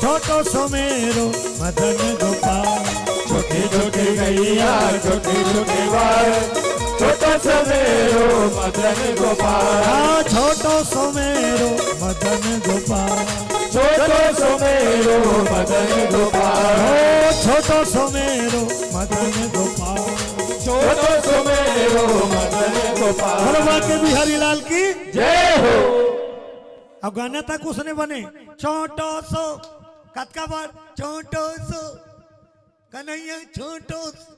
छोटो सो मेरो मदन गोपाल। छोटे छोटे गैया, छोटे छोटे ग्वाल, छोटो सो मेरो मदन गोपाल। हाँ, छोटो सो मेरो मदन गोपाल। छोटो सो मेरो मदन गोपाल। ओ, छोटो सो मेरो मदन गोपाल। छोटो सो मेरो मदन गोपाल। बोलो बांके बिहारी लाल की। जय हो। अब गाना तक उसने बने, छोटो सो, कतका बार छोटो सो, कन्हैया छोटो सो।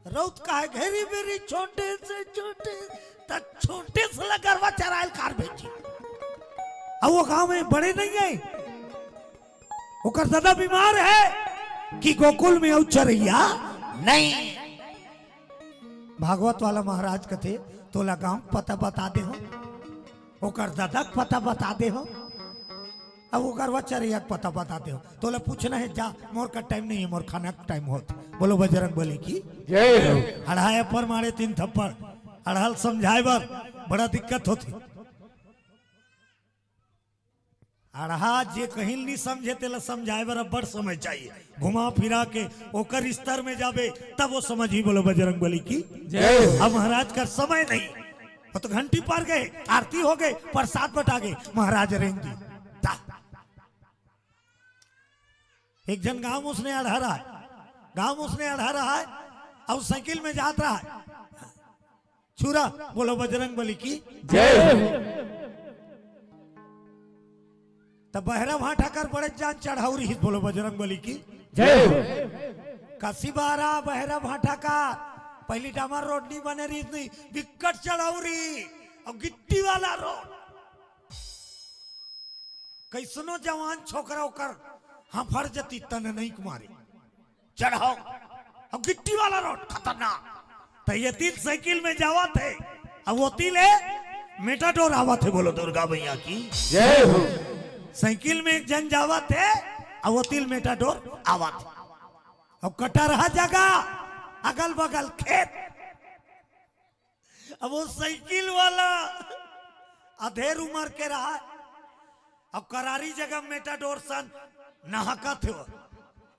रउत कहे घेरी बेरी छोटे से छोटे, त छोटे से ल गरवा चरायल कार भेजी। अब वो गांव में बड़े नहीं है, ओकर दादा बीमार है कि गोकुल में अउ चरैया नहीं। भागवत वाला महाराज कथे, तोला गांव पता बता दे हो, ओकर दादा के पता बता दे हो, अब ओकर वो चरैया के पता बता दे हो। तोला पूछना है, जा, मोर का टाइम नहीं है, मोर खाना का टाइम होत। बोलो बजरंग बली की। जय हो। अढ़ाई अपर मारे तीन थप्पड़, अढ़ल समझाए बर बड़ा दिक्कत होती। अड़हा जे कहीं नहीं समझे, तेला समझाए बर अब्बड़ समय चाहिए। घुमा फिरा के ओकर स्तर में जाबे, तब वो समझही। बोलो बजरंग बली की। जय हो। अब महाराज का समय नहीं, वो तो घंटी पर गए, आरती हो गए, प्रसाद बटा गए, महाराज रेंग जी। ता। एक झन गांव उसने अड़हा रहा है, गांव उसने अड़हा रहा है, अउ साइकिल में जात रहा है। छुरा, बोलो बजरंग बली की। जय हो। त बहरा भाटा कर बड़े जान चढ़ाऊ रहिस, बोलो बजरंग बली की। जय हो। कसी बारा बहरा भाटा का पहली डामर रोड नहीं बने रहिस, नहीं बिक्कट चढ़ाऊ रहिस, अउ गिट्टी वाला रोड। कैसनो जवान छोकरा ओकर हफर जती तन नहीं कुमारी। चढ़ाऊ। अब गिट्टी वाला रोड खतरनाक। त ये तीन साइकिल में जावत हे, अब वो तीन ले मेटाडोर आवत हे, बोलो दुर्गा मैया की। जय हो। साइकिल में एक जन जावत हे, अब वो तीन मेटाडोर आवत हे। अब कटरहा जगह, अगल बगल खेत। अब वो साइकिल वाला अधेर उम्र के रहा, अब करारी जगह मेटाडोर सन नहकत हे वो।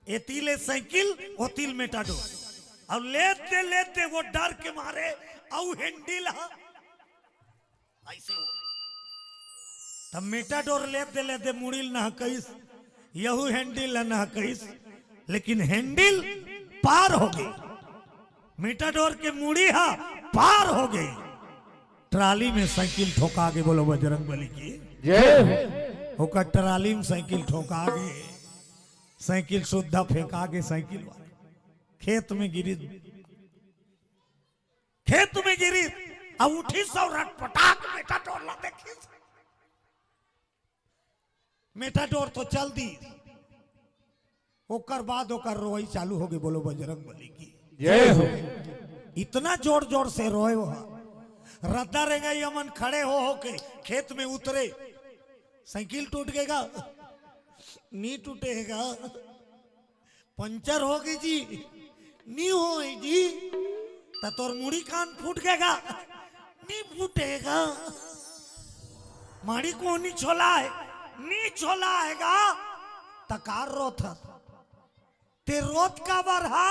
एती ले साइकिल, ओती ले मेटाडोर। अब लेते लेते वो डर के मारे अउ हैंडल ह ऐसे हो। तब मेटाडोर लेते लेते मुड़ी ल नहकइस, यहू हैंडल ल नहकइस, लेकिन हैंडल पार हो गई। मेटाडोर के मुड़ी ह पार हो गई। ट्राली में साइकिल ठोका गे, बोलो बजरंग बली की। जय हो। ओकर ट्राली में साइकिल ठोका गे, साइकिल सुद्धा फेंका गे, साइकिल वाला खेत में गिरी, खेत में गिरी, अब उठिस अउ रटपटाक मेटाडोर ला देखिस। मेटाडोर तो चल दी, ओकर बाद ओकर रोई चालू हो गई, बोलो बजरंग बली की। जय हो। इतना जोर जोर से रोए वो, रद्दा रेंगई हमन खड़े हो हो के खेत में उतरे, साइकिल टूट गेगा, नी टूटेगा, पंचर हो गई जी, नी होई जी, त तोर मुड़ी कान फूट गेगा, नी फूटेगा। माड़ी कोनी छोला है, नी छोला हैगा, त कार रोत हस। ते रोत काबर हा,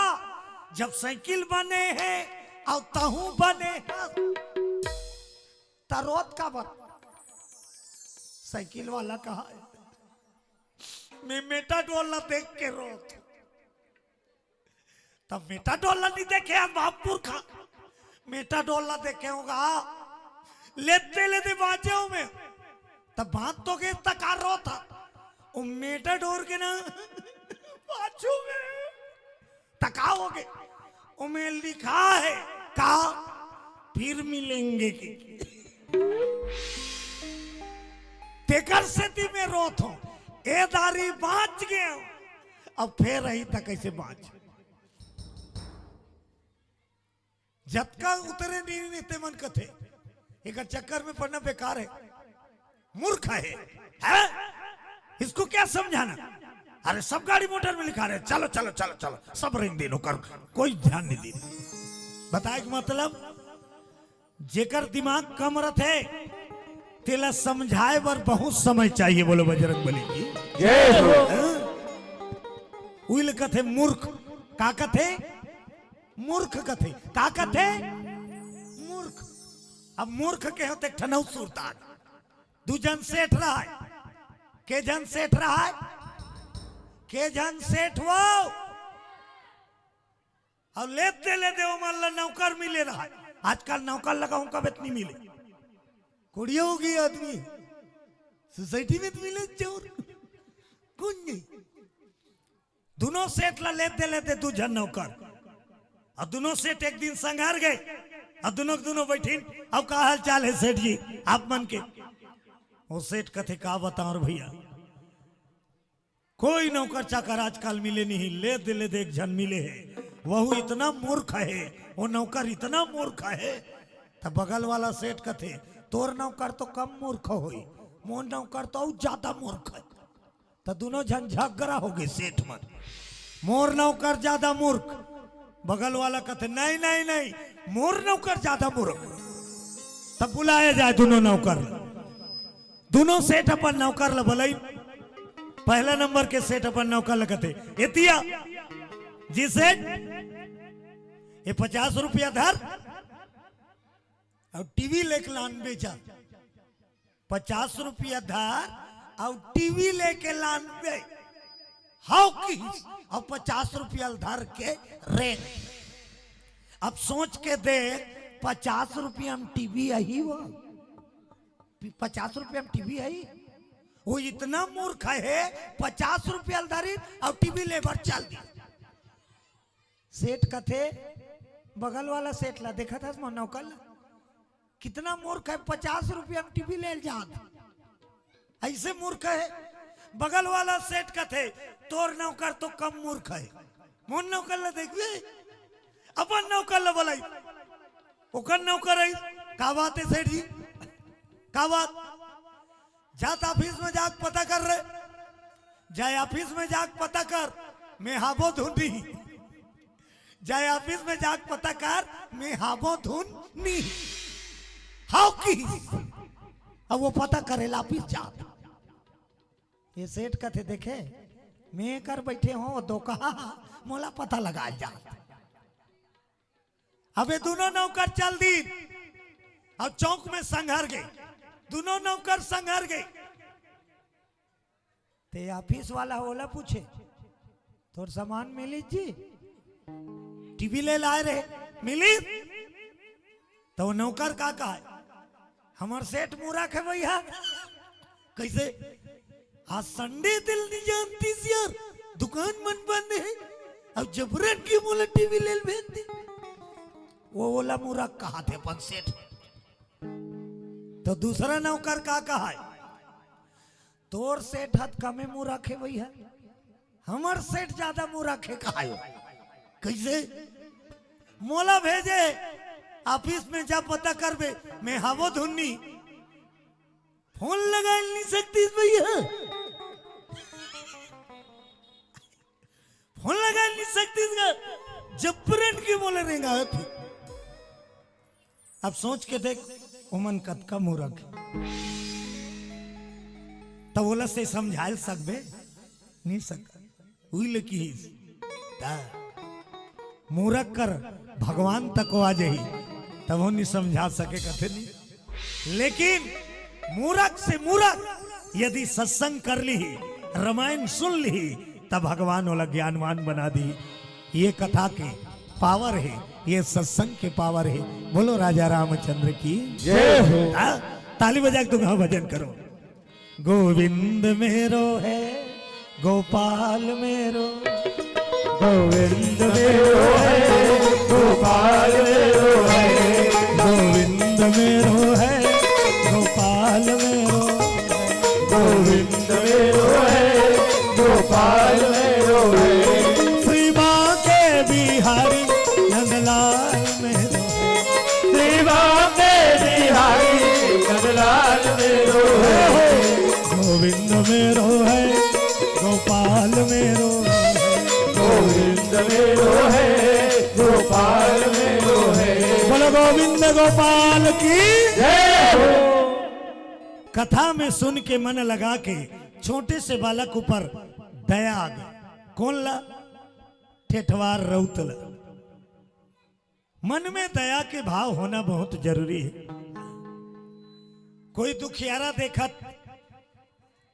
जब साइकिल बने हे अउ तहूं बने हस, त रोत काबर? साइकिल वाला कहा है, मैं मेटाडोर ला देख के रोत। तब मेटाडोर ला नहीं देखे हम बाप पुरखा, मेटाडोर ला देखे होगा, लेते लेते बाजे हो में, तब बात तो के तकार रोत हा, वो मेटाडोर के ना बाजू में तकाओगे, ओमे लिखा है का, फिर मिलेंगे की। तेकर सेती में रोत हो, ए दारी बांच गेंव, अब फेर अही त कैसे बांच। जतका उतरे नी, नी, ते मन कथे, एकर चक्कर में पड़ना बेकार है, मूर्ख है, हैं? इसको क्या समझाना? अरे, सब गाड़ी मोटर में लिखा रहे, चलो, चलो, चलो, चलो, सब रेंग दे नौकर, कोई ध्यान नहीं दे। बताए के मतलब, जेकर दिमाग कम रथे, तेला समझाए बर बहुत समय चाहिए। बोलो बजरंग बली की जय हो। हैं? उइल कथे मूर्ख, का कथे? मूर्ख कथे, का कथे? मूर्ख। अब मूर्ख के होते ठनऊ सुरताल। दू जन सेठ रहय, के जन सेठ रहय, के जन सेठ वो। अउ लेते लेते ओमन ला नौकर मिले रहय। आजकल नौकर लगाहूं कबे त नी मिले। कोड़िया हो गई आदमी, सोसाइटी में त मिले चोर, कुछ नहीं। दुनों सेठ ला लेते लेते दू झन नौकर, अउ दुनों सेठ एक दिन संघर गए, अउ दुनों के दुनों बैठिन, "अउ का हाल चाल है सेठ जी आप मन के?" वो सेठ कथे, "का बताओ रे भैया, कोई नौकर चाकर आजकल मिले नहीं, लेते लेते एक झन मिले है, वहू इतना मूर्ख है, वो नौकर इतना मूर्ख है।" त बगल वाला सेठ कथे, "तोर नौकर तो कम मूर्ख होई, मोर नौकर तो अउ ज्यादा मूर्ख है।" त दुनों झन झगड़ा हो गए सेठ मन, "मोर नौकर ज्यादा मूर्ख।" बगल वाला कथे, "नहीं, नहीं, नहीं, मोर नौकर ज्यादा मूर्ख।" तब बुलाया जाए दुनों नौकर ला। दुनों सेठ अपन नौकर ला बलई। पहला नंबर के सेठ अपन नौकर ला कथे, "एतिया जी सेठ, ये पचास रुपया धर अउ टीवी लेके लान बेचा।" पचास रुपया धर अउ टीवी लेके लानबे। हव किहिस, अउ पचास रुपया ल धर के रेंग। अब सोच के देख, पचास रुपया में टीवी आही वो? पचास रुपया में टीवी आई? वो इतना मूर्ख हे, पचास रुपया ल धरिस अउ टीवी ले बर चल दिस। सेठ कथे, बगल वाला सेठ ला देखत हस, मोर नौकर ला, कितना मूर्ख हे, पचास रुपया में टीवी ले जात। अइसे मूर्ख हे। बगल वाला सेठ कथे, तोर नौकर तो कम मूर्ख हे। मोर नौकर ला देखबे, अपन नौकर ला बोलाई। ओकर नौकर हे, का बात हे सेठ जी? का बात? जा त ऑफिस में जाके पता कर रे। जा ऑफिस में जाके पता कर, मैं हाबो धुन नहीं। जा ऑफिस में जाके पता कर, मैं हाबो धुन नहीं। हाव किहिस। अब वो पता करे ला ऑफिस जात। ये सेठ कथे, देखे, मैं कर बैठे हों, वो दो कहा, मोला पता लगा जात। अब ये दुनों नौकर चल दिन, अब चौक में संघर गे, दुनों नौकर संघर गे। ते ऑफिस वाला ओला पूछे, तोर सामान मिलिस जी? टीवी ले लाए रहे, मिलिस? त वो नौकर का कहे, हमर सेठ मूरख हे भइया। कइसे? आज संडे दिल नहीं जानती यार, दुकान मन बंद हे, अब जबरन के मोला टीवी ले भेज दे। वो ओला मूरख कहाथे अपन सेठ। त दूसरा नौकर का कहे, तोर सेठ ह त कमे मूरख हे भइया, हमर सेठ ज्यादा मूरख हे कहायो। कइसे? मोला भेजे, ऑफिस में जा पता करबे, मैं हाबो धुन नहीं। फोन लगा नहीं सकतिस भइया, फोन लगा नहीं सकतिस गा, जबरन के मोला रेंगाथे। अब सोच के देख, ओमन कतका मूरख हे। त ओला से समझाय सकबे? नहीं सक। उही ले किहिस, त मूरख कर भगवान तको आ जाही, तभो नहीं समझा सके कथे नहीं। लेकिन मूरख से मूरख यदि सत्संग कर लिही, रामायण सुन लिही, त भगवान ओला ज्ञानवान बना दिही। ये कथा के पावर हे, ये सत्संग के पावर हे। बोलो राजा रामचंद्र की जय हो। हाँ, ताली बजा के तुम हाँ भजन करो। गोविंद मेरो है, गोपाल मेरो। गोविंद मेरो है, गोपाल मेरो है। गोविंद मेरो है, गोपाल मेरो। गोविंद मेरो है, गोपाल मेरो है। श्री बांके बिहारी नंदलाल मेरो है। श्री बांके बिहारी नंदलाल मेरो है। गोविंद मेरो है, गोपाल मेरो है। गोविंद मेरो है, गोपाल मेरो है। बोलो गोविंद गोपाल की जय हो। कथा में सुन के मन लगा के छोटे से बालक ऊपर दया आ गई। कोन ला? ठेठवार रउत ला। मन में दया के भाव होना बहुत जरूरी हे। कोई दुखियारा देखत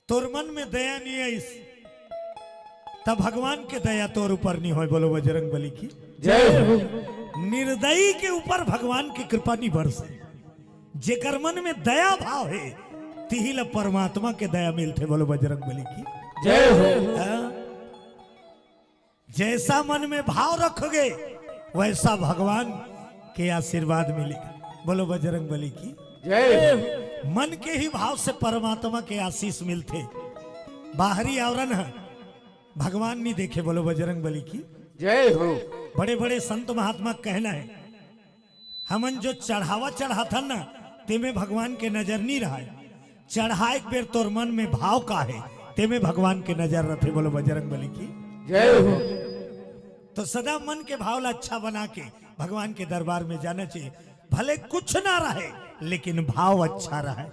तोर मन में दया नहीं आइस, त भगवान के दया तोर ऊपर नहीं होय। बोलो बजरंग बली की जय हो। निर्दयी के ऊपर भगवान की कृपा नहीं बरसे। जेकर मन में दया भाव हे, तिही ला परमात्मा के दया मिलथे। बोलो बजरंग बली की जय हो। हाँ? जैसा मन में भाव रखोगे, वैसा भगवान के आशीर्वाद मिलेगा। बोलो बजरंग बली की जय हो। मन के ही भाव से परमात्मा के आशीष मिलथे। बाहरी आवरण ह भगवान नहीं देखे। बोलो बजरंग बली की जय हो। बड़े बड़े संत महात्मा कहना है, हमन जो चढ़ावा चढ़ाथन ना, तेमे भगवान के नजर नहीं रहय। चढ़ाए के बेर तोर मन में भाव का हे, तेमे भगवान के नजर रथे। बोलो बजरंग बली की जय हो। तो सदा मन के भाव ला अच्छा बना के भगवान के दरबार में जाना चाहिए। भले कुछ ना रहे, लेकिन भाव अच्छा रहे।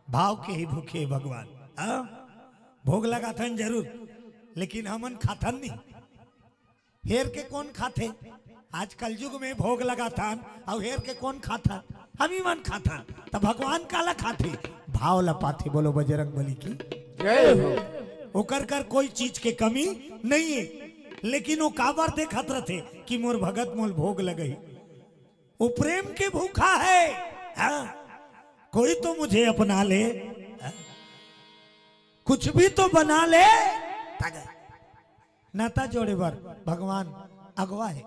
भाव के ही भूखे भगवान। हाँ? भोग लगाथन जरूर, लेकिन हमन खाथन नहीं। हेर के कोन खाथे? आज कलयुग में भोग लगाथन, अउ हेर के कोन खाथन? हम ही मन खाथन। त भगवान काला खाथे? भाव ला पाथे। बोलो बजरंग बली की जय हो। ओकर कर कोई चीज के कमी नहीं है। लेकिन वो काबर देखत रथे कि मोर भगत मोल भोग लगही। वो प्रेम के भूखा है। हाँ, कोई तो मुझे अपना ले। हाँ? कुछ भी तो बना ले। नाता जोड़े बर भगवान अगवा है,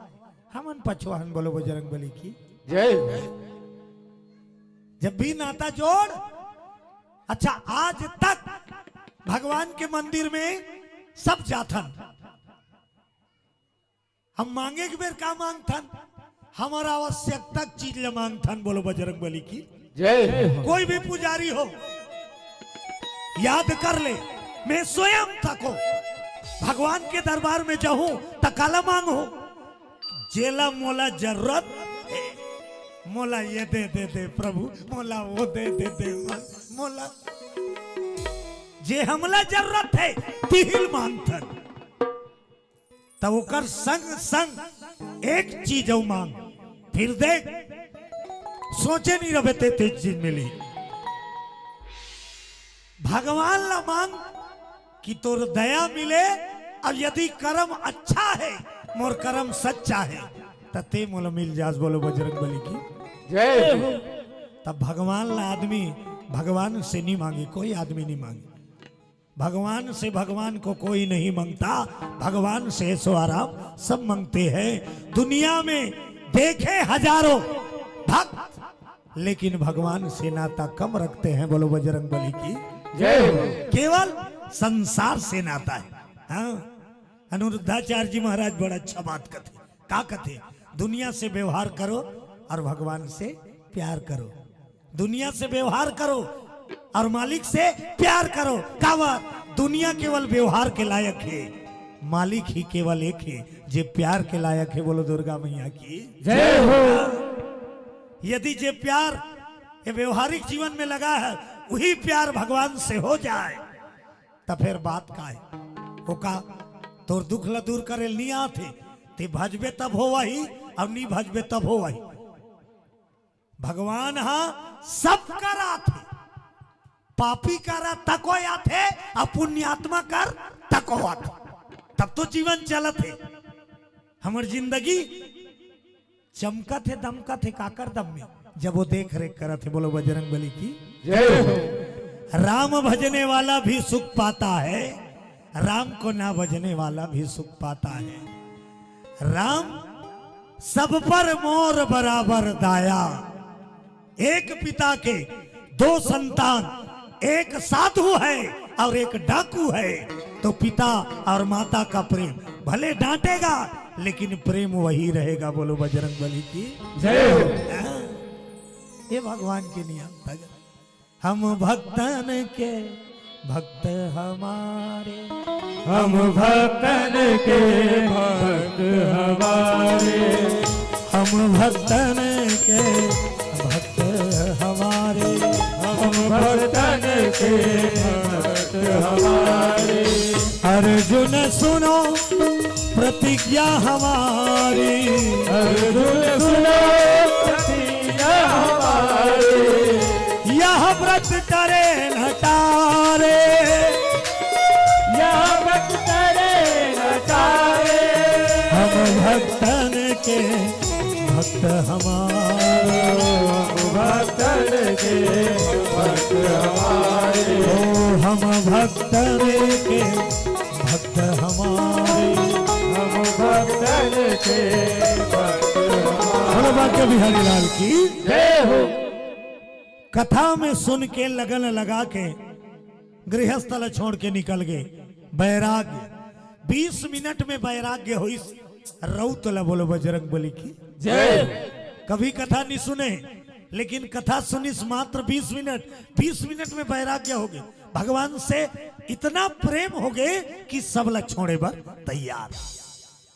हमन पछवा हन। बोलो बजरंग बली की जय। जब भी नाता जोड़, अच्छा, आज तक भगवान के मंदिर में सब जाथन, हम मांगे के बेर का मांगथन? हमर आवश्यकता के चीज ल मांगथन। बोलो बजरंग बली की जय। कोई भी पुजारी हो, याद कर ले, मैं स्वयं तको भगवान के दरबार में जाहूं त काला मांगहूं? जेला मोला जरूरत हे, मोला ये दे दे दे प्रभु, मोला वो दे दे दे, मोला जे हमला जरूरत हे, तिही ल मांगथन। त ओकर संग संग एक चीज अउ मांग, फिर देख, सोचे नहीं रहे ते तेज चीज मिली। भगवान ला मांग कि तोर दया मिले, और यदि कर्म अच्छा है, मोर कर्म सच्चा है, त ते मोला मिल जास। बोलो बजरंग बली की जय। तब भगवान ला आदमी भगवान से नहीं मांगे, कोई आदमी नहीं मांगे। भगवान से भगवान को कोई नहीं मांगता, भगवान से ऐशो आराम सब मांगते हैं। दुनिया में देखे हजारों भक्त, लेकिन भगवान से नाता कम रखते हैं। बोलो बजरंग बली की जय। केवल संसार से नाता है। हाँ, अनिरुद्धाचार्य जी महाराज बड़ा अच्छा बात कथे। का कथे? दुनिया से व्यवहार करो और भगवान से प्यार करो। दुनिया से व्यवहार करो और मालिक से प्यार करो। काबर? दुनिया केवल व्यवहार के लायक है, मालिक ही केवल एक है जे प्यार के लायक है। बोलो दुर्गा मैया की जय हो। यदि जे प्यार ये व्यवहारिक जीवन में लगा है, वही प्यार भगवान से हो जाए, त फेर बात का है? ओका तोर दुख ला दूर करे नहीं आथे, ते भजबे तब होवही, और नहीं भजबे तब होवही। भगवान हा सब कर आथे, पापी कर तको आथे, और पुण्यात्मा कर तको आथे, तब तो जीवन चलत है। हमर जिंदगी चमकत हे, दमकत हे, काकर दम में, जब वो देख रेख करत हे। बोलो बजरंग बली की जय हो। राम भजने वाला भी सुख पाता है, राम को ना भजने वाला भी सुख पाता है। राम सब पर मोर बराबर दाया, एक पिता के दो संतान, एक साधु है और एक डाकू है, तो पिता और माता का प्रेम भले डांटेगा, लेकिन प्रेम वही रहेगा। बोलो बजरंग बली की जय हो। हाँ, ये भगवान के नियम, भगत। हम भक्तन के भक्त हमारे, हम भक्तन के भक्त हमारे, हम भक्तन के भक्त हमारे, हम भक्तन के भक्त हमारे। अर्जुन सुनो प्रतिज्ञा हमारी, अर्जुन सुनो प्रतिज्ञा हमारी। यह व्रत करे न टारे, यह व्रत करे न टारे। हम भक्तन के भक्त हमारे, हम भक्तन के भक्त हमारे। ओ हम भक्तन के भक्त हमारे, हम भक्तन के भक्त हमारे। बोलो बांके बिहारी लाल की जय हो। कथा में सुन के, लगन लगा के गृहस्थ ला छोड़ के निकल गए। वैराग्य, बीस मिनट में वैराग्य होइस। रउत ला बोलो बजरंग बली की जय। कभी कथा नहीं सुने, लेकिन कथा सुनिस मात्र बीस मिनट, बीस मिनट में वैराग्य हो गए। भगवान से इतना प्रेम हो गए कि सब ला छोड़े बर तैयार,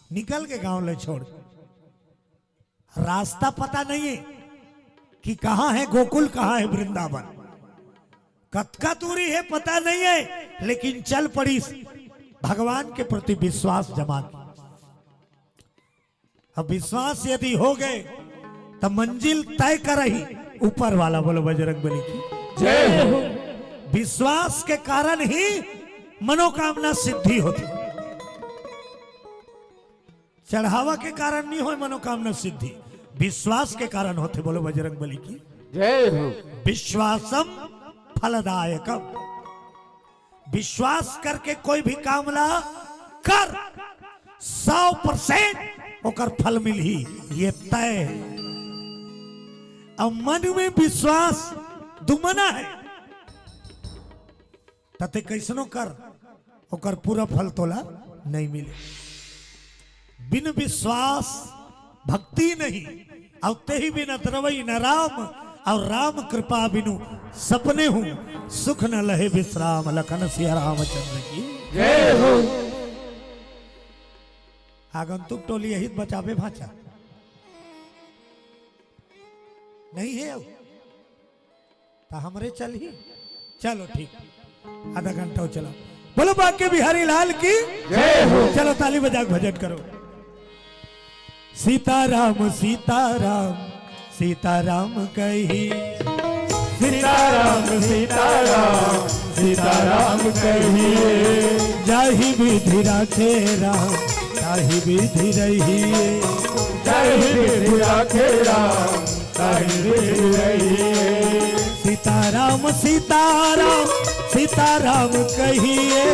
निकल के गांव ले छोड़। रास्ता पता नहीं है कि कहाँ है गोकुल, कहाँ है वृंदावन, कतका दूरी है पता नहीं है, लेकिन चल पड़ीस भगवान के प्रति विश्वास जमा के। अब विश्वास यदि हो गए, त मंजिल तय करही ऊपर वाला। बोलो बजरंग बली की जय हो। विश्वास के कारण ही मनोकामना सिद्धि होती। चढ़ावा के कारण नहीं होय मनोकामना सिद्धि, विश्वास के कारण होथे। बोलो बजरंग बली की। जय हो। विश्वासम फलदायकम। विश्वास करके कोई भी काम ला कर, सौ परसेंट ओकर फल मिलही, ये तय है। अब मन में विश्वास दुमना है, त ते कैसनो कर, ओकर पूरा फल तोला नहीं मिले। बिन विश्वास भक्ति नहीं, अउ तेहि बिन द्रवई न राम, अउ राम कृपा बिनु सपने हूँ, सुख न लहे विश्राम। लखन सिया रामचंद्र की। जय हो। आगंतुक टोली यही बचावे भांचा नहीं है अब। त हमरे चलही। चलो ठीक, आधा घंटा हो चला। बोलो बांके बिहारी लाल की। जय हो। चलो ताली बजा के भजन करो। सीताराम सीताराम सीताराम कही। सीताराम सीताराम सीताराम कहिए। जाहि विधि राखे राम ताहि विधि रहिए। जाहि विधि राखे राम ताहि विधि रहिए। सीताराम सीताराम सीताराम कहिए।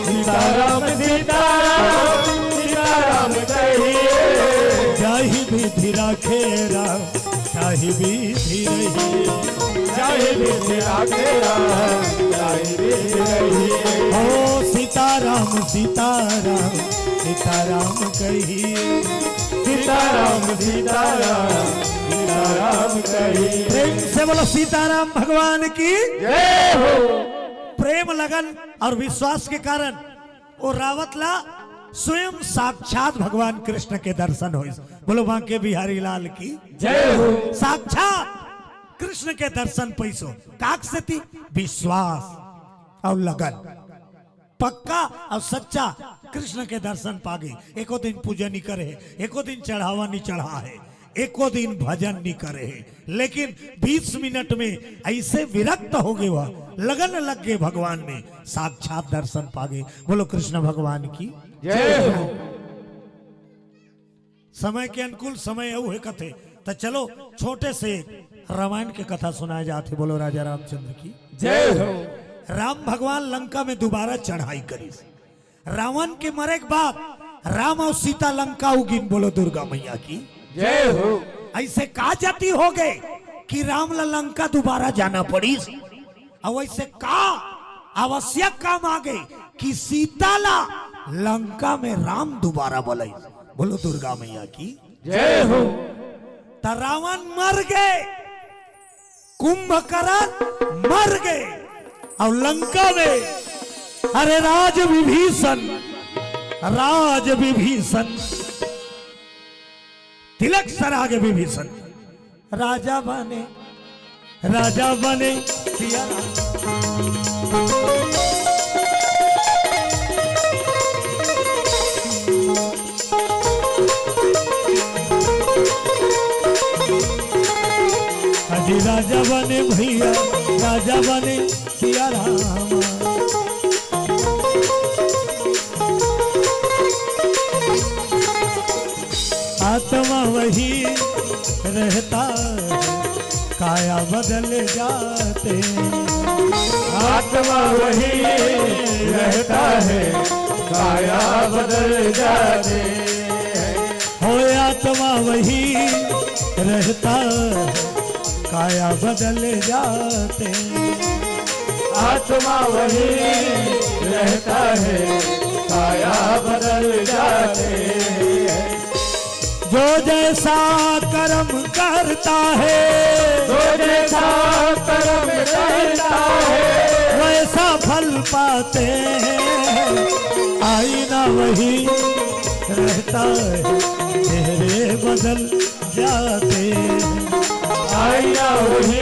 सीताराम सीताराम सीताराम कहिए। जाहि विधि राखे राम ताहि विधि रहिए। जाहि विधि राखे राम ताहि विधि रहिए। हो सीताराम सीताराम सीताराम कहिए। सीताराम सीताराम सीताराम कहिए। प्रेम से बोलो सीताराम भगवान की। जय हो। प्रेम, लगन और विश्वास के कारण वो रावत ला स्वयं साक्षात भगवान कृष्ण के दर्शन होइस। बोलो बांके बिहारी लाल की। जय हो। साक्षात कृष्ण के दर्शन पइसो। काक सेती? विश्वास और लगन। पक्का और सच्चा कृष्ण के दर्शन पागे। एको दिन पूजा नहीं करे हे, एको दिन चढ़ावा नहीं चढ़ा हे, एको दिन भजन नहीं करे हे, लेकिन बीस मिनट में ऐसे विरक्त हो गए, वह लगन लग गए भगवान में, साक्षात दर्शन पागे। बोलो कृष्ण भगवान की। जय हो। समय के अनुकूल समय अउ हे कथे, त चलो छोटे से रामायण के कथा सुनाए जात हे। बोलो राजा रामचंद्र की। जय हो। राम भगवान लंका में दोबारा चढ़ाई करिस। रावण के मरे के बाद राम और सीता लंका उगिन। बोलो दुर्गा मैया की। जय हो। ऐसे का जाति हो गए कि राम ला लंका दोबारा जाना पड़िस? अउ ऐसे का आवश्यक काम आ गए कि सीता ला लंका में राम दोबारा बलइस? बोलो दुर्गा मैया की। जय हो। त रावण मर गए, कुंभकर्ण मर गए, और लंका में, अरे राज विभीषण, राज विभीषण, तिलक सराग विभीषण राजा बने, राजा बने सिया राम। अजी राजा बने भैया, राजा बने सिया राम। आत्मा वही रहता है, काया बदल जाते हैं। आत्मा वही रहता है, काया बदल जाते हैं। हो आत्मा वही रहता है, काया बदल जाते हैं। आत्मा वही रहता है, काया बदल जाते हैं। जो जैसा कर्म करता है, जो जैसा कर्म करता है, वैसा फल पाते हैं। आईना वही रहता है, चेहरे बदल जाते हैं। आईना वही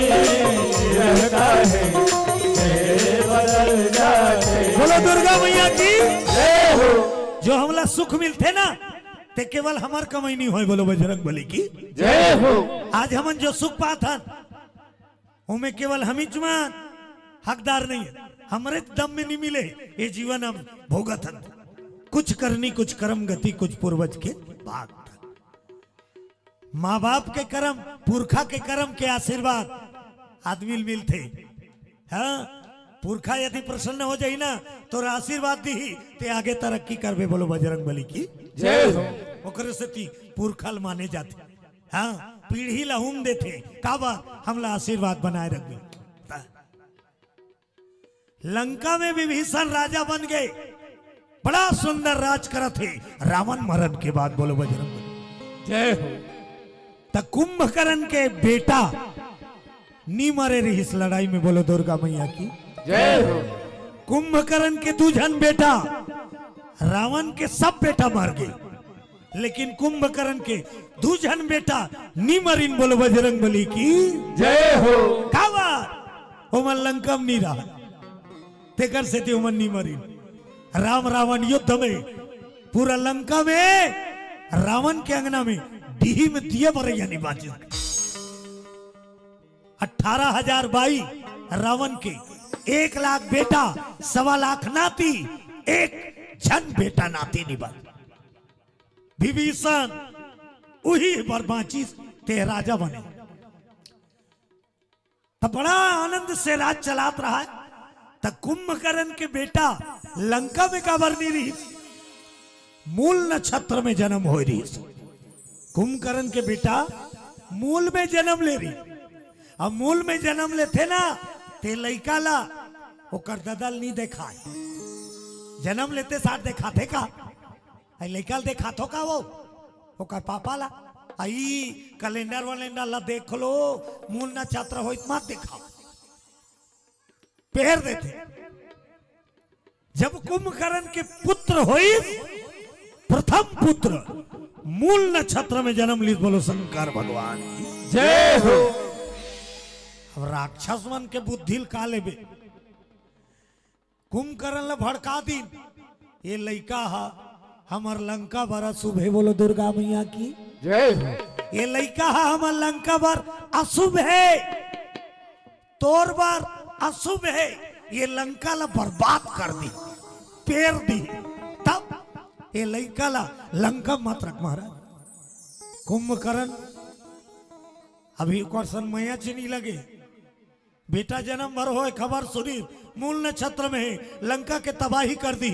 रहता है, चेहरे बदल जाते हैं। बोलो दुर्गा मैया की। जय हो। जो हमला सुख मिलथे ना, ते केवल हमर कमई नहीं होय। बोलो बजरंग बली की। जय हो। आज हमन जो सुख पात हन, ओमे केवल हमीच मन हकदार नहीं है, हमरे दम में नहीं मिले। ये जीवन हम भोगत हन, कुछ करनी, कुछ कर्म गति, कुछ पूर्वज के भाग। माँ बाप के करम, पुरखा के करम के आशीर्वाद आदमी ल मिलथे। हाँ, पुरखा यदि प्रसन्न हो जाही ना, तोर आशीर्वाद दिही, ते आगे तरक्की करबे। बोलो बजरंग बली की जय हो। ओकरे सेती पुरखा ल माने जाथे। हाँ, पीढ़ी ला हुम देथे, काबर? हमला आशीर्वाद बनाए रखबे। लंका में विभीषण राजा बन गए, बड़ा सुंदर राज करत हे। रावण मरन के बाद, बोलो बजरंग बली। जय हो। त कुंभकर्ण के बेटा नी मरे रहिस लड़ाई में, बोलो दुर्गा मैया की। जय हो। कुंभकर्ण के दू झन बेटा, रावण के सब बेटा मर गए, लेकिन कुंभकर्ण के दू झन बेटा नी मरिन, बोलो बजरंग बली की जय हो। काबर? ओमन लंका में नी रहा, तेकर सेती ओमन नी मरिन। राम रावण युद्ध में पूरा लंका में, रावण के अंगना में डीही में दिया बरैया नी बाचिस। अठारह हजार बाई रावण के, एक लाख बेटा, सवा लाख नाती, एक झन बेटा नाती नी बन। विभीषण उही बर बाचिस, ते राजा बने। त बड़ा आनंद से राज चलात रहा है। त कुंभकर्ण के बेटा लंका में काबर नी रहिस? मूल नक्षत्र में जन्म होय रहिस। कुंभकर्ण के बेटा मूल में जन्म ले रहिस। अब मूल में जन्म लेथे ना, ते लइका ला ओकर ददा ल नी देखाय। जन्म लेते साथ देखाथे का? अई लइका ल देखाथो का वो? ओकर पापा ला? अई कैलेंडर वैलेंडर ला देख लो, मूल नक्षत्र होई त मत देखाओ। पेर देथे। जब कुंभकर्ण के पुत्र होई, प्रथम पुत्र, मूल नक्षत्र में जन्म ली, बोलो शंकर भगवान की जय हो। अब राक्षस मन के बुद्धि ल का लेबे? कुंभकर्ण ल भड़का दिन, ये लइका ह हमर लंका बर अशुभ हे, बोलो दुर्गा मैया की जय हो। ये लइका ह हमर लंका बर अशुभ हे, तोर बर अशुभ हे, ये लंका ल बर्बाद कर दी, पेर दी, तब ये लइका ल लंका मत रख महाराज। कुंभकर्ण अभी ओकर सन मया च नी लगे, बेटा जन्म भर होय, खबर सुनी, मूल नक्षत्र में हे, लंका के तबाही कर दी।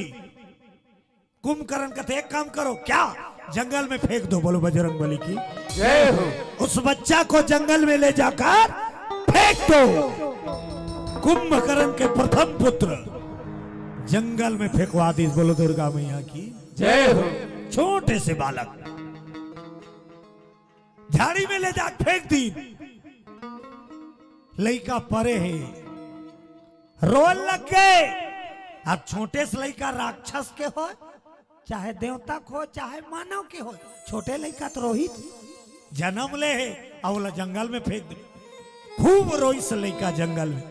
कुंभकर्ण कथे, एक काम करो, क्या जंगल में फेंक दो, बोलो बजरंग बली की जय हो। उस बच्चा को जंगल में ले जाकर फेंक दो। कुंभकर्ण के प्रथम पुत्र जंगल में फेंकवा दी, बोलो दुर्गा मैया की जय हो। छोटे से बालक झाड़ी में ले जा फेंक दी। लइका परे हे, रोल लग गए। अब छोटे से लइका राक्षस के हो, चाहे देवता के हो, चाहे मानव के हो, छोटे लइका तो रोहित जन्म ले हे, अउ ओला जंगल में फेंक दे। खूब रोइस लइका जंगल में।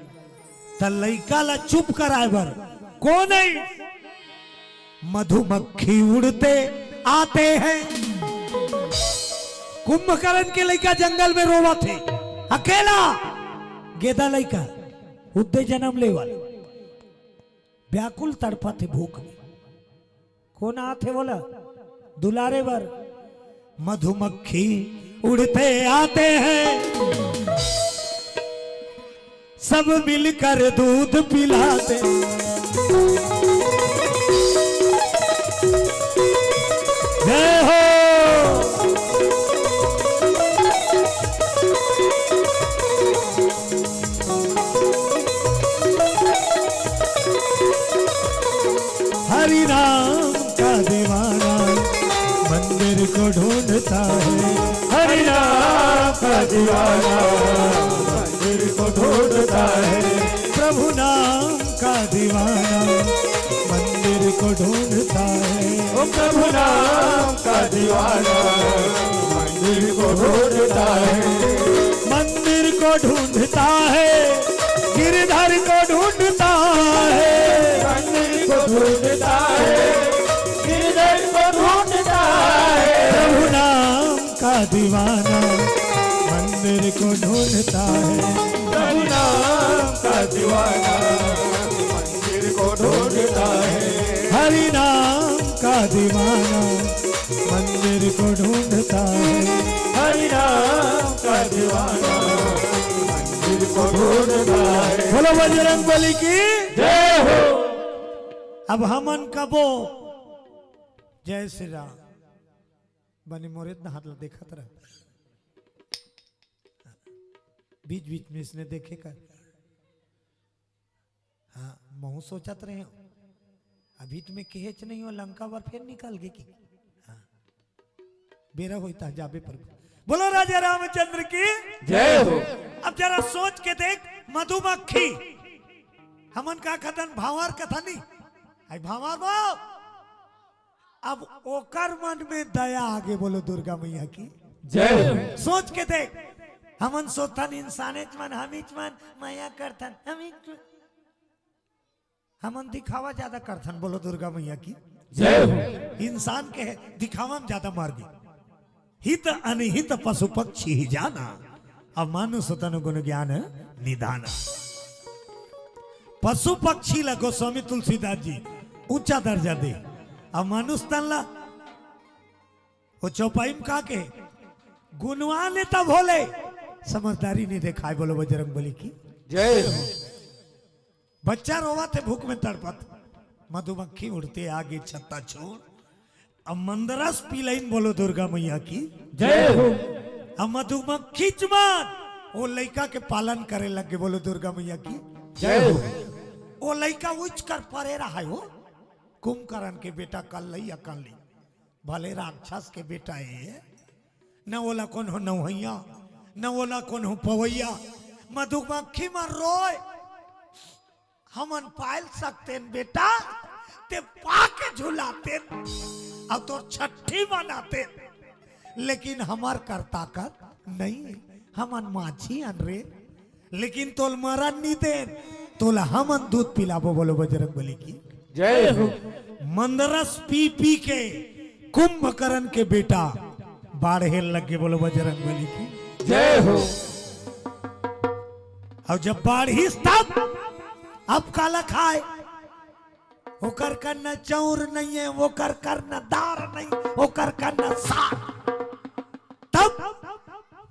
त लइका ला चुप कराए बर कोन आई? मधुमक्खी उड़ते आते हैं। कुंभकर्ण के लइका जंगल में रोवत हे, अकेला गेदा लइका, उद्दे जन्म ले वाला, व्याकुल तड़पत हे भूख में। कोन आत हे बोला दुलारे बर? मधुमक्खी उड़ते आते हैं, सब मिलकर दूध पिलाते। जय हो। हरि नाम का दीवाना मंदिर को ढूंढता है। हरि नाम का दीवाना मंदिर को ढूंढता है। प्रभु नाम का दीवाना मंदिर को ढूंढता है। ओ प्रभु नाम का दीवाना मंदिर को ढूंढता है। मंदिर को ढूंढता है, गिरधर को ढूंढता है। मंदिर को ढूंढता है, गिरधर को ढूंढता है। प्रभु नाम का दीवाना मंदिर को ढूंढता है। प्रभु नाम का दीवाना मंदिर को ढूंढता है। हरि नाम का दीवाना मंदिर को ढूंढता है, हरि नाम का दीवाना मंदिर को ढूंढता है। बोलो बजरंग बली की जय हो। अब हमन कबो जय श्री राम बने मोरे इतना हाथ ला देखत रह, बीच बीच में इसने देखे कर। हाँ, महू सोचत रहे हो, अभी तुम्हें केहेच नहीं हो, लंका बर फिर निकल गए कि हाँ, बेरा होई ता जाबे प्रभु। बोलो राजा रामचंद्र की जय हो। अब जरा सोच के देख, मधुमक्खी, हमन का कथन भांवर कथा नहीं, आई भांवर बो। अब ओकर मन में दया आगे, बोलो दुर्गा मैया की जय हो। सोच के देख, हमन सोचथन इंसानेच मन, हमीच मन मया करथन, हमीच मन। हमन दिखावा ज्यादा करथन, बोलो दुर्गा मैया की जय हो। इंसान के दिखावा में ज्यादा मार गे। हित अनहित पशु पक्षी ही जाना, अब मानुष तन गुण ज्ञान निधाना। पशु पक्षी ला गोस्वामी तुलसीदास जी ऊंचा दर्जा दे, अब मानुष तन ला वो चौपाई में का के गुणवान ले तब होले, समझदारी नहीं दिखाए, बोलो बजरंग बली की जय हो। बच्चा रोवत हे भूख में तड़पत, मधुमक्खी उड़ते आगे छत्ता छोड़, अब मंदरस पीलाइन, बोलो दुर्गा मैया की जय हो। अब मधुमक्खी चुमान वो लइका के पालन करे लग गे, बोलो दुर्गा मैया की जय हो। वो लइका उच कर परे रहा है, वो कुंभकर्ण के बेटा कल्लई या कल्ली, भले राक्षस के बेटा है, न ओला कोनो नौहैया, न ओला कोनो पवैया। मधुमक्खी मन रोय, हमन पायल सकतेन बेटा, ते पाके झुलातेन, अब तोर छट्ठी मनातेन, लेकिन हमर कर ताकत नहीं है, हमन माछी अन रे। लेकिन तोल मरन नी देन, तोला हमन दूध पिलाबो, बोलो बजरंग बली की जय हो। मंदरस पी पी के कुंभकर्ण के बेटा बाढ़े लग गे, बोलो बजरंग बली की जय हो। और जब बाढ़िस तब अब काला खाए, ओकर कन्ना चाउर नहीं है, ओकर कन्ना दार नहीं, ओकर कन्ना साग। तब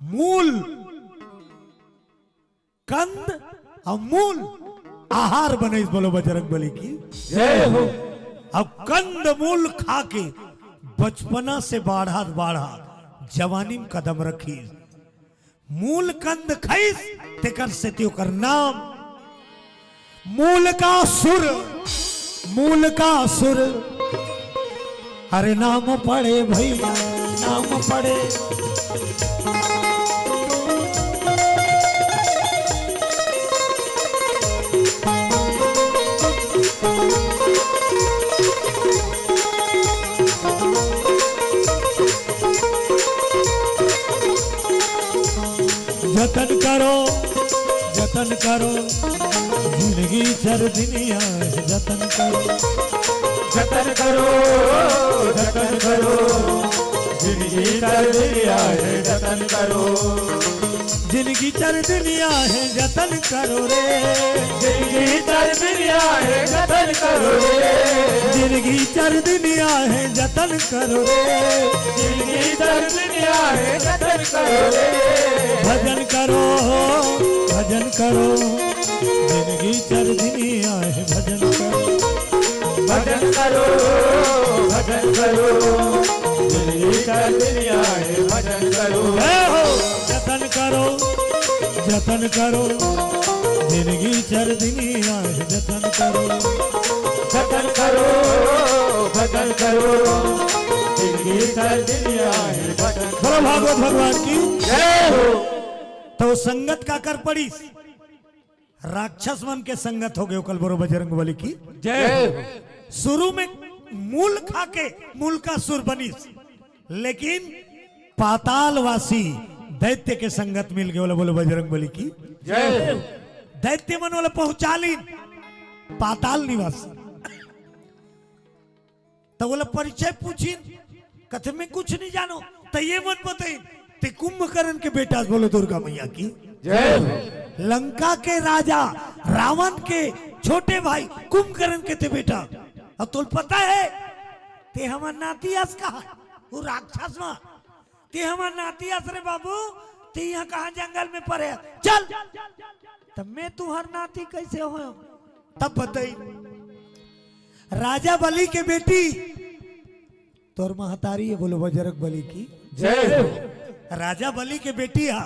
मूल कंद और मूल आहार बनइस, बोलो बजरंग बली की जय हो। अब कंद मूल खा के बचपना से बाढ़त बाढ़त जवानी में कदम रखिस। मूल कंद खइस, तेकर सेती ओकर नाम मूल का सुर, मूल का सुर। अरे नाम पड़े भैया, नाम पड़े। जतन करो, जतन करो, जिंदगी चार दिन आए, जतन करो। जतन करो, जतन करो, जिंदगी चार दिन आए, जतन करो। जिंदगी चार दिन आए, जतन करो रे। जिंदगी चार दिन आए, जतन करो रे। जिंदगी चार दिन आए, जतन करो रे। जिंदगी चार दिन आए, जतन करो रे। भजन करो, भजन करो, जिंदगी चार दिन आए, भजन करो। भजन करो, भजन करो, जिंदगी चार दिन आए, भजन करो। जय हो। जतन करो, जतन करो, जिंदगी चार दिन आए, जतन करो। जतन करो, जतन करो, जिंदगी चार दिन आए, भजन करो। बोलो भागवत भगवान की जय हो। तो संगत काकर पड़िस? राक्षस मन के संगत हो गे, ओकर बरो बजरंग बली की जय हो। शुरू में मूल खा के मूल का सुर बनिस, लेकिन पातालवासी दैत्य के संगत मिल गे, ओला बोलो बजरंग बली की जय हो। दैत्य मन ओला पहुंचा लीन पाताल निवासी। त ओला परिचय पूछिन, कथे, "मैं कुछ नहीं जानो।" त ये मन बताइन, "ते कुंभकर्ण के बेटा हस।" बोलो दुर्गा मैया की जय हो। लंका के राजा रावण के छोटे भाई कुंभकर्ण के ते बेटा। अब तोल पता है, ते हमर नाती अस कहा। तू राक्षस मा, ते हमर नाती अस रे बाबू, ते इहाँ कहाँ जंगल में परे? चल, तब मैं तुहर नाती कैसे हो? तब बताई, राजा बलि के बेटी तोर महतारी हे, बोलो बजरंग बली की। जय हो। राजा बलि के बेटी हा,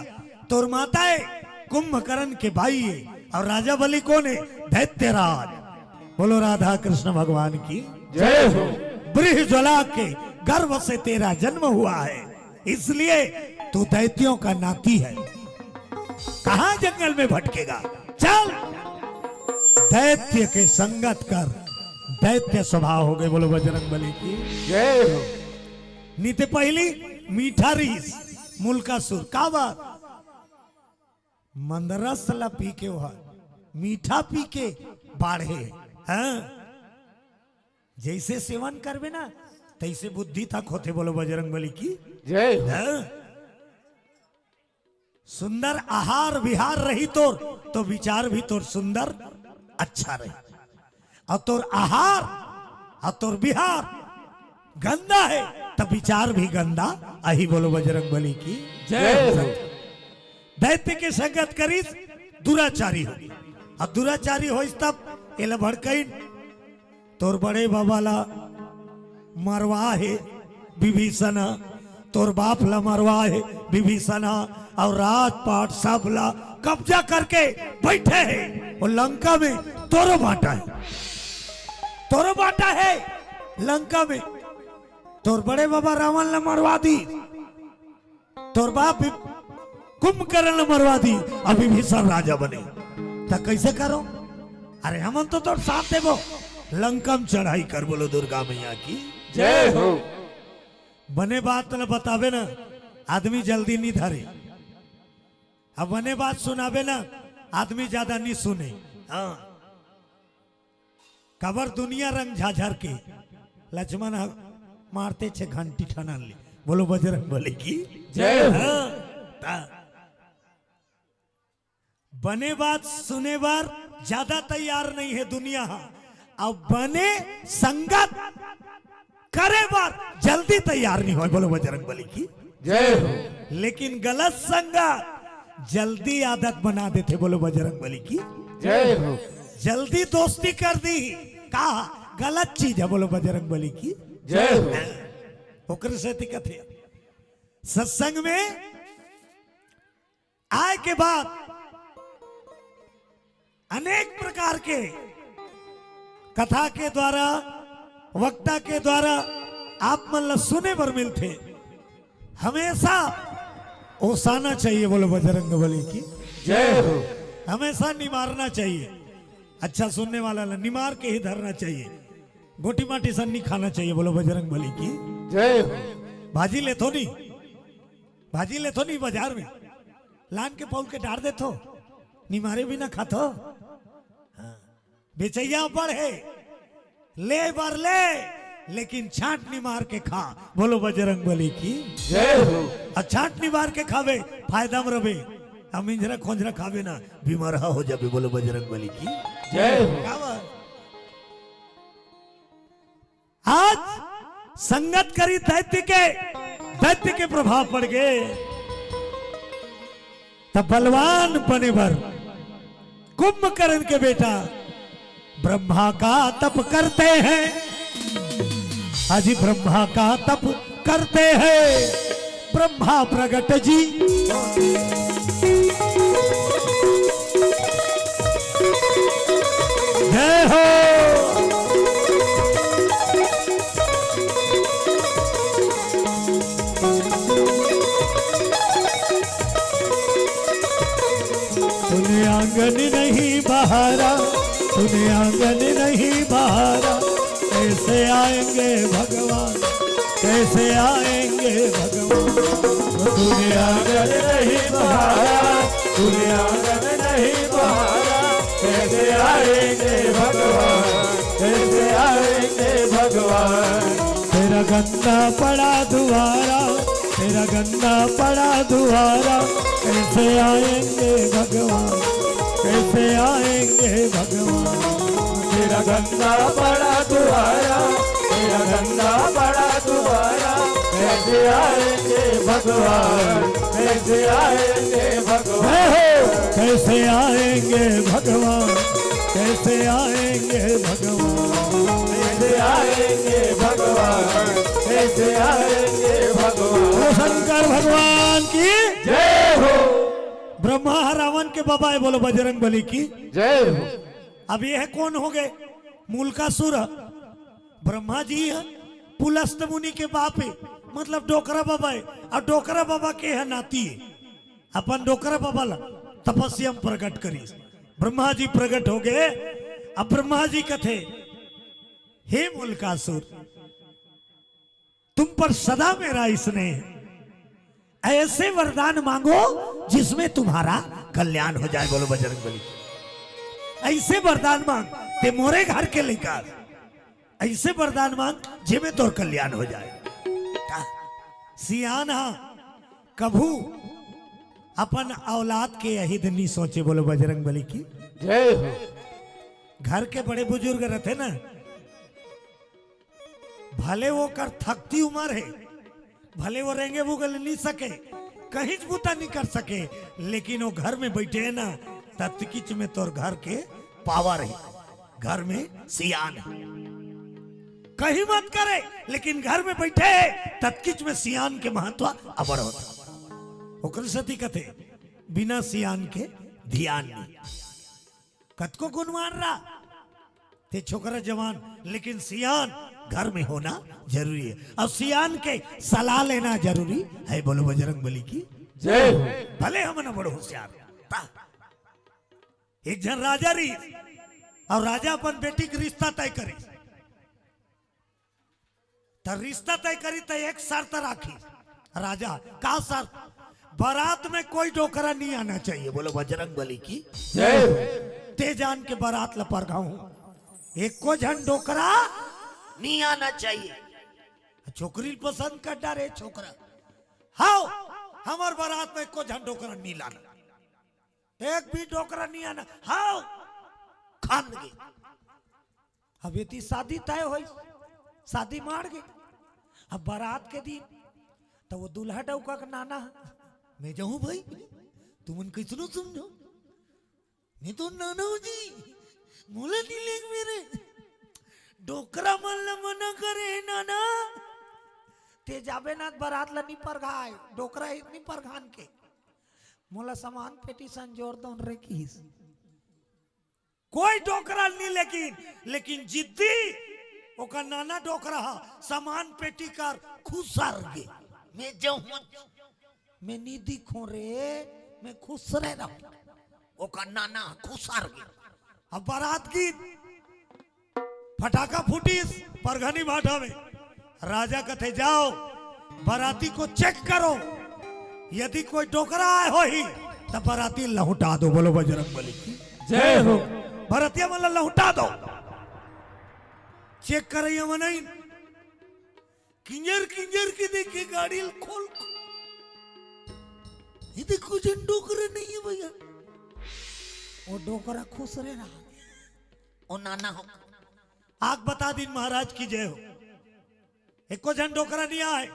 तोर माता हे, कुंभकर्ण के बाई हे। अउ राजा बलि कोन हे? दैत्यराज। बोलो राधा कृष्ण भगवान की। जय हो। बृहज्वला के गर्भ से तेरा जन्म हुआ है, इसलिए तू दैत्यों का नाती है। कहाँ जंगल में भटकेगा? चल, दैत्य के संगत कर, दैत्य स्वभाव हो गे। बोलो बजरंग बली की। जय हो। नी ते पहिली मीठा रहिस मुलकासुर, काबर? मंदरस ला पी के ओहा मीठा पी के बाढ़े। हाँ, जैसे सेवन करबे ना, तैसे बुद्धि तक होथे। बोलो बजरंग बली की। जय हो। हाँ? सुंदर आहार विहार रही तोर, तो विचार भी तोर सुंदर, अच्छा रही। अउ तोर आहार अउ तोर विहार गंदा हे, त विचार भी गंदा आही। बोलो बजरंग बली की। जय हो। दैत्य के संगत करिस, दुराचारी हो। अब दुराचारी होइस तब एला भड़कइन, तोर बड़े बाबा ला मरवा हे विभीषण ह, तोर बाप ला मरवा हे विभीषण ह, अउ राजपाट सब ला कब्जा करके बैठे हे। वो लंका में तोरो बाँटा हे, तोरो बाँटा हे लंका में। तोर बड़े बाबा रावण ला मरवा दिस, तोर बाप भी कुंभकर्ण मरवा दिस, अभी विभीषण राजा बने, त कैसे करो? अरे हमन तो तोर साथ देबो, लंका में चढ़ाई कर। बोलो दुर्गा मैया की। जय हो। बने बात न बताबे ना, आदमी जल्दी नी धरे। अब बने बात सुनाबे ना, आदमी ज्यादा नी सुने। हाँ, काबर दुनिया रंग झाझर के, लक्ष्मण ह मारते छे घंटी ठनन ले। बोलो बजरंग बली की। जय हो। हाँ, ता-, बने बात सुने बर ज्यादा तैयार नहीं हे दुनिया ह, अब बने संगत करे बर जल्दी तैयार नहीं होय। बोलो बजरंग बली की। जय हो। लेकिन गलत संगत जल्दी आदत बना देथे। बोलो बजरंग बली की। जय हो। जल्दी दोस्ती कर दी, का गलत चीज हे। बोलो बजरंग बली की। जय हो। ओकरे सेती कथे, सत्संग में आए के बाद अनेक प्रकार के कथा के द्वारा, वक्ता के द्वारा आप मन ला सुने बर मिलथे। हमेशा ओसाना चाहिए। बोलो बजरंग बली की। जय हो। हमेशा निमारना चाहिए। अच्छा सुनने वाला ला निमार के ही धरना चाहिए। गोटी माटी सन नी खाना चाहिए। बोलो बजरंग बली की। जय हो। भाजी लेथो नी, भाजी लेथो नी बाजार में, लान के पौल के डार देथो, निमारे बिना खाथो। हाँ। बेचैया अब्बड़ हे, ले बर ले, लेकिन छांट निमार के खा। बोलो बजरंग बली की। जय हो। अउ छांट निमार के खाबे, फायदा में रबे। अउ मिंझरा खोंझरा खाबे ना, बीमार हो जाबे। बोलो बजरंग बली की। जय हो। का बात? आज संगत करी दैत्य के, दैत्य के प्रभाव पड़ गे, त बलवान बने बर कुंभकर्ण के बेटा ब्रह्मा का तप करते हैं। आज ब्रह्मा का तप करते हैं ब्रह्मा प्रगट जी। जय हो। तूने आंगन नहीं बहारा, तूने आंगन नहीं बहारा, कैसे आएंगे भगवान, कैसे आएंगे भगवान। तूने आंगन नहीं बहारा, तूने आंगन नहीं बहारा, कैसे आएंगे भगवान, कैसे आएंगे भगवान। तेरा गंदा पड़ा दुआरा, तेरा गंदा पड़ा दुआरा, कैसे आएंगे भगवान, कैसे आएंगे भगवान। तेरा गंदा पड़ा दुआरा, तेरा गंदा पड़ा दुआरा, कैसे आएंगे भगवान, कैसे आएंगे भगवान। जय हो। कैसे आएंगे भगवान, कैसे आएंगे भगवान। कैसे आएंगे भगवान, कैसे आएंगे भगवान। बोलो शंकर भगवान की। जय हो। ब्रह्मा ह रावण के बाबा हे, बोलो बजरंग बली की। जय हो। अब ये हे कौन हो गए? मूलकासुर ह। ब्रह्मा जी ह, पुलस्त मुनि के बाप हे, मतलब डोकरा बाबा हे। अउ डोकरा बाबा के ह नाती हे, अपन डोकरा बाबा ला तपस्या म प्रगट करिस। ब्रह्मा जी प्रगट हो गए। अब ब्रह्मा जी कथे, हे मूलकासुर, तुम पर सदा मेरा स्नेह, ऐसे वरदान मांगो जिसमें तुम्हारा कल्याण हो जाए। बोलो बजरंग बली। ऐसे वरदान मांग, ते मोरे घर के लइका, ऐसे वरदान मांग जेमे तोर कल्याण हो जाए। का? सियान हा कभू अपन औलाद के अहित नी सोचे। बोलो बजरंग बली की। जय हो। घर के बड़े बुजुर्ग रहते ना, भले वो कर थकती उम्र हे, भले वो रेंगे बुगल नी सके, कहीं बूता नी कर सके, लेकिन वो घर में बैठे हे ना, ततकिच में तोर घर के पावर हे, घर में सियान हे। कहीं मत करे, लेकिन घर में बैठे हे, ततकिच में सियान के महत्व अबड़ होता। ओकर सेती कथे, बिना सियान के धियान नी। कतको गुणवान रहा, ते छोकरा जवान, लेकिन सियान घर में होना जरूरी हे। अउ सियान के सलाह लेना जरूरी हे। बोलो बजरंग बली की। जय हो। भले हमन बड़ो होशियार ता। एक झन राजा रहिस, अउ राजा अपन बेटी के रिश्ता तय करिस। त रिश्ता तय करी त एक शर्त राखी राजा। का शर्त? बारात में कोई डोकरा नी आना चाहिए। बोलो बजरंग बली की। जय हो। ते जान के बारात ला परघाहूं, एको झन डोकरा नी आना चाहिए। छोकरी पसंद कर डारे छोकरा। हाव, हमर बारात में एको झन डोकरा नी लाना। एक भी डोकरा नी आना। हाव, खान गे। अब एती शादी तय होइस, शादी माड़ गे। अब बारात के दिन, त वो दूल्हा डौका के नाना ह, मैं जाहूं भाई, तुमन कइसनो समझो, मैं तो नाना हूं जी, मोला नी लेग मेरे। डोकरा मन ला मना करे हे नाना, ते जाबे ना त बारात ला नी परघाय, डोकरा हे नी परघान के। मोला सामान पेटी संजोर दौन रे किहिस। कोई डोकरा नी, लेकिन, लेकिन जिद्दी ओकर नाना डोकरा ह, सामान पेटी कर खुसर गे। मैं जाहूं, मैं नी दिखों रे, मैं खुसरे रहूं। ओकर नाना खुसर गे। अब बारात गीस, फटाका फूटिस परघनी भाटा में। राजा कथे, जाओ, बाराती को चेक करो, यदि कोई डोकरा आय होही, त बाराती लहुटा दो। बोलो बजरंग बली की। जय हो। बारातिया मन ला लहुटा दो। चेक करइया मन आइन, किंजर किंजर के देखे गाड़ी ल खोल, ये देखो झन डोकरा नहीं है भैया। वो डोकरा खुसरे रहा, वो नाना हो। आग बता दिन महाराज की जय हो। एको झन डोकरा नी आय,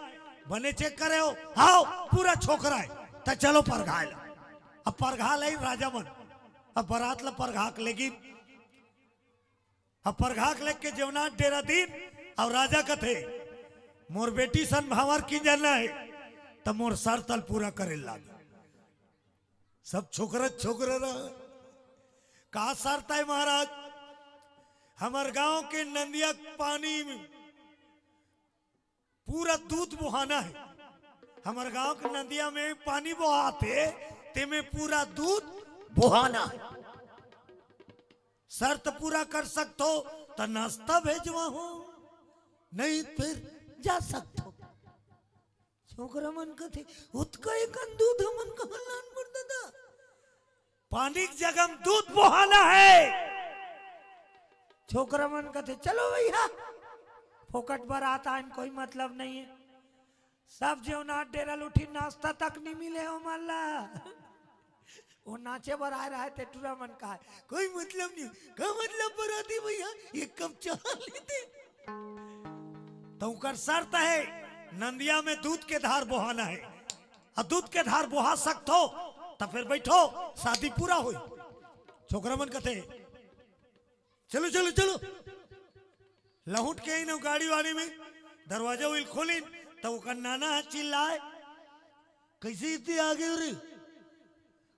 बने चेक करे हो, हाव, पूरा छोकरा हे, त चलो परघाय ला। अब परघा लइन राजा मन, अब बारात ला परघा के लेगिन, अब परघा के लेके जेवनाथ डेरा दिन, अउ राजा कथे, मोर बेटी सन भांवर किंजरना हे, त मोर शर्त ल पूरा करे लागे। सब छोकरा छोकरा रहा। का शर्त हे महाराज? हमर गांव के नंदिया के पानी में पूरा दूध बोहाना हे। हमर गांव के नंदिया में पानी बोहाथे, तेमे पूरा दूध बोहाना हे। शर्त पूरा कर सकथो, त नाश्ता भेजवाहूं, नहीं फिर जा सकथो। छोकरा मन कथे, "ओतका एकन दूध हमन कहां लान बर ददा? पानी के जगह में दूध बोहाना हे।" छोकरा मन कथे, "चलो भैया, फोकट बारात आइन, कोई मतलब नहीं है।" सब जेवनाथ डेरा ल उठिन, नाश्ता तक नी मिले ओमन ला। वो नाचे बर आय रहे ते टूरा मन कहे, "कोई मतलब नहीं।" "का मतलब बराती भैया, एक कप चाय लेते।" त ओकर शर्त हे, नंदिया में दूध के धार बोहाना हे, अउ दूध के धार बोहा सकथो, त फेर बइठो, शादी पूरा होही। छोकरा मन कथे, "चलो, चलो, चलो।" लहुट के आइन गाड़ी वाड़ी में, दरवाजा उइल खोलिन, त ओकर नाना ह चिल्लाय, "कइसे इतनी आगे हो रे?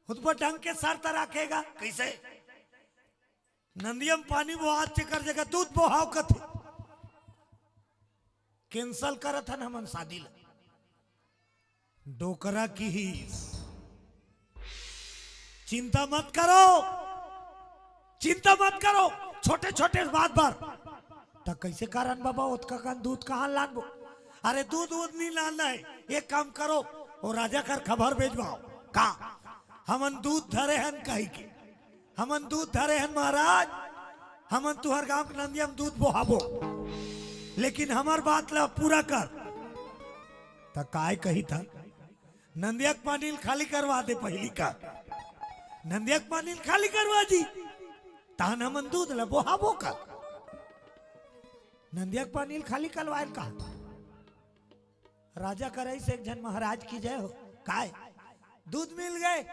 खुद पर ढंग के शर्त रखेगा, कइसे?" नंदिया म पानी बोहात, तेकर जगह दूध बोहाव कथे। Cancel करत हन हमन शादी ला। डोकरा किहिस, "चिंता मत करो, चिंता मत करो, छोटे-छोटे बात बर।" "त कइसे करन बाबा, ओतका कन दूध कहाँ लानबो?" "अरे दूध वूध नइ लानना हे, एक काम करो, ओ राजा कर खबर भेजवाव, का हमन दूध धरे हन कहिके।" "हमन दूध धरे हन महाराज, हमन तुंहर गांव के नंदिया म दूध बोहाबो, लेकिन हमर बात ला पूरा कर।" त काय कहिथे, "नंदिया के पानी ल खाली करवा दे पहिली का, नंदिया के पानी ल खाली करवा जी, तहन हमन दूध ला बोहाबो का।" नंदिया के पानी ल खाली करवाय ल का? राजा करइस एक झन महाराज की जय हो, "काय? दूध मिल गे,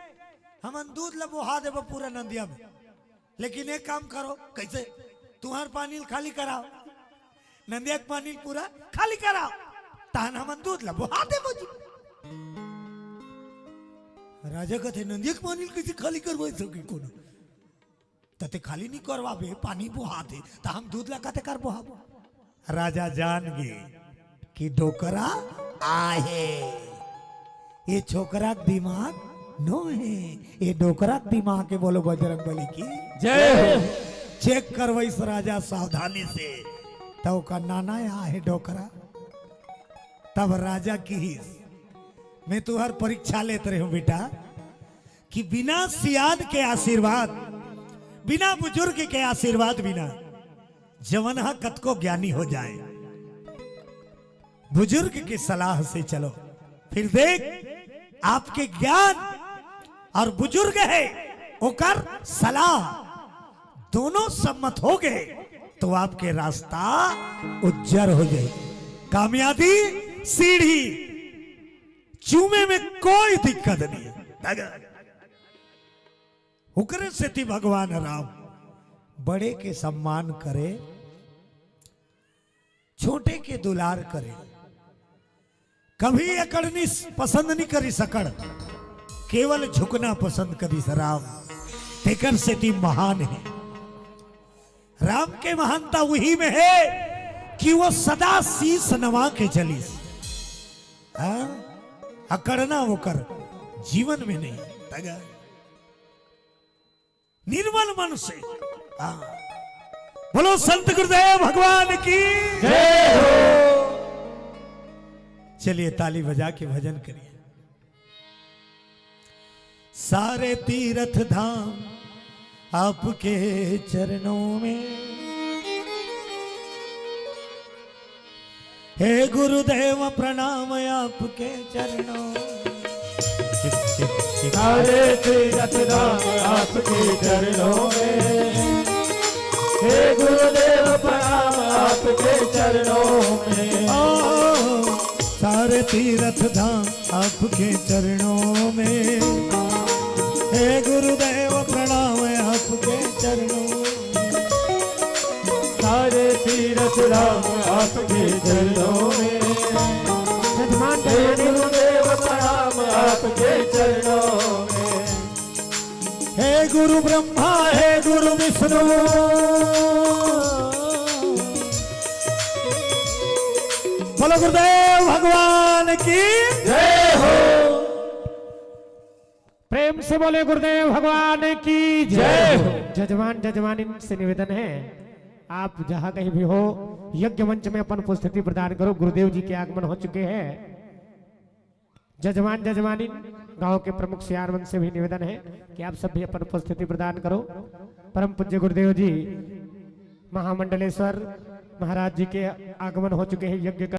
हमन दूध ल बोहा देबो पूरा नंदिया में, लेकिन एक काम करो।" "कइसे?" "तुंहर पानी ल खाली कराव, नंदिया के पानी ल पूरा खाली कराव, तहन हमन दूध ल बोहा देबो जी।" राजा कथे, "नंदिया के पानी ल कइसे खाली करवाय सकही कोनो?" "त तें खाली नइ करवाबे, पानी बोहा दे, त हम दूध ला कते कर बोहाबो?" राजा जान गे कि डोकरा आहे, ये छोकरा के दिमाग नो हे, ये डोकरा के दिमाग हे। बोलो बजरंग बली की जय हो। Check करवाइस राजा सावधानी से, त ओकर नाना आहे डोकरा। तब राजा किहिस, "मैं तुंहर परीक्षा लेत रहेंव बेटा, कि बिना सियान के आशीर्वाद, बिना बुजुर्ग के आशीर्वाद बिना जवन ह कतको ज्ञानी हो जाय, बुजुर्ग के सलाह से चलो, फिर देख आपके ज्ञान अउ बुजुर्ग हे ओकर सलाह दोनों सम्मत हो गे, त आपके रास्ता उज्जर हो जाय, कामयाबी सीढ़ी चूमे में कोई दिक्कत नइ हे।" ओकरे सेती भगवान राम बड़े के सम्मान करे, छोटे के दुलार करे, कभी अकड़नी पसंद नइ करिस, अकड़, केवल झुकना पसंद करिस राम, तेकर सेती महान हे। राम के महानता उही में हे कि वो सदा शीश नवा के चलिस। हाँ? अकड़ना ओकर जीवन में नइ हे। निर्मल मन से। हाँ। बोलो संत गुरुदेव भगवान की जय हो। चलिए ताली बजा के भजन करिए। सारे तीर्थ धाम आपके चरणों में। हे गुरुदेव प्रणाम आपके चरणों में। सारे तीर्थ धाम आपके चरणों में। हे गुरुदेव प्रणाम आपके चरणों में। ओ, सारे तीर्थ धाम आपके चरणों में। हे गुरुदेव प्रणाम आपके चरणों में। सारे तीर्थ धाम आपके चरणों में। यजमान हे गुरुदेव प्रणाम आपके चरणों में। हे गुरु ब्रह्मा, हे गुरु विष्णु। बोलो गुरुदेव भगवान की जय हो। प्रेम से बोले गुरुदेव भगवान की जय हो। जजमान जजमानिन से निवेदन है, आप जहाँ कहीं भी हो, यज्ञ मंच में अपन उपस्थिति प्रदान करो। गुरुदेव जी के आगमन हो चुके हैं। जजमान जजमानिन, गांव के प्रमुख सियान मन से भी निवेदन है कि आप सब भी अपन उपस्थिति प्रदान करो। परम पूज्य गुरुदेव जी महामंडलेश्वर महाराज जी के आगमन हो चुके हैं। यज्ञ का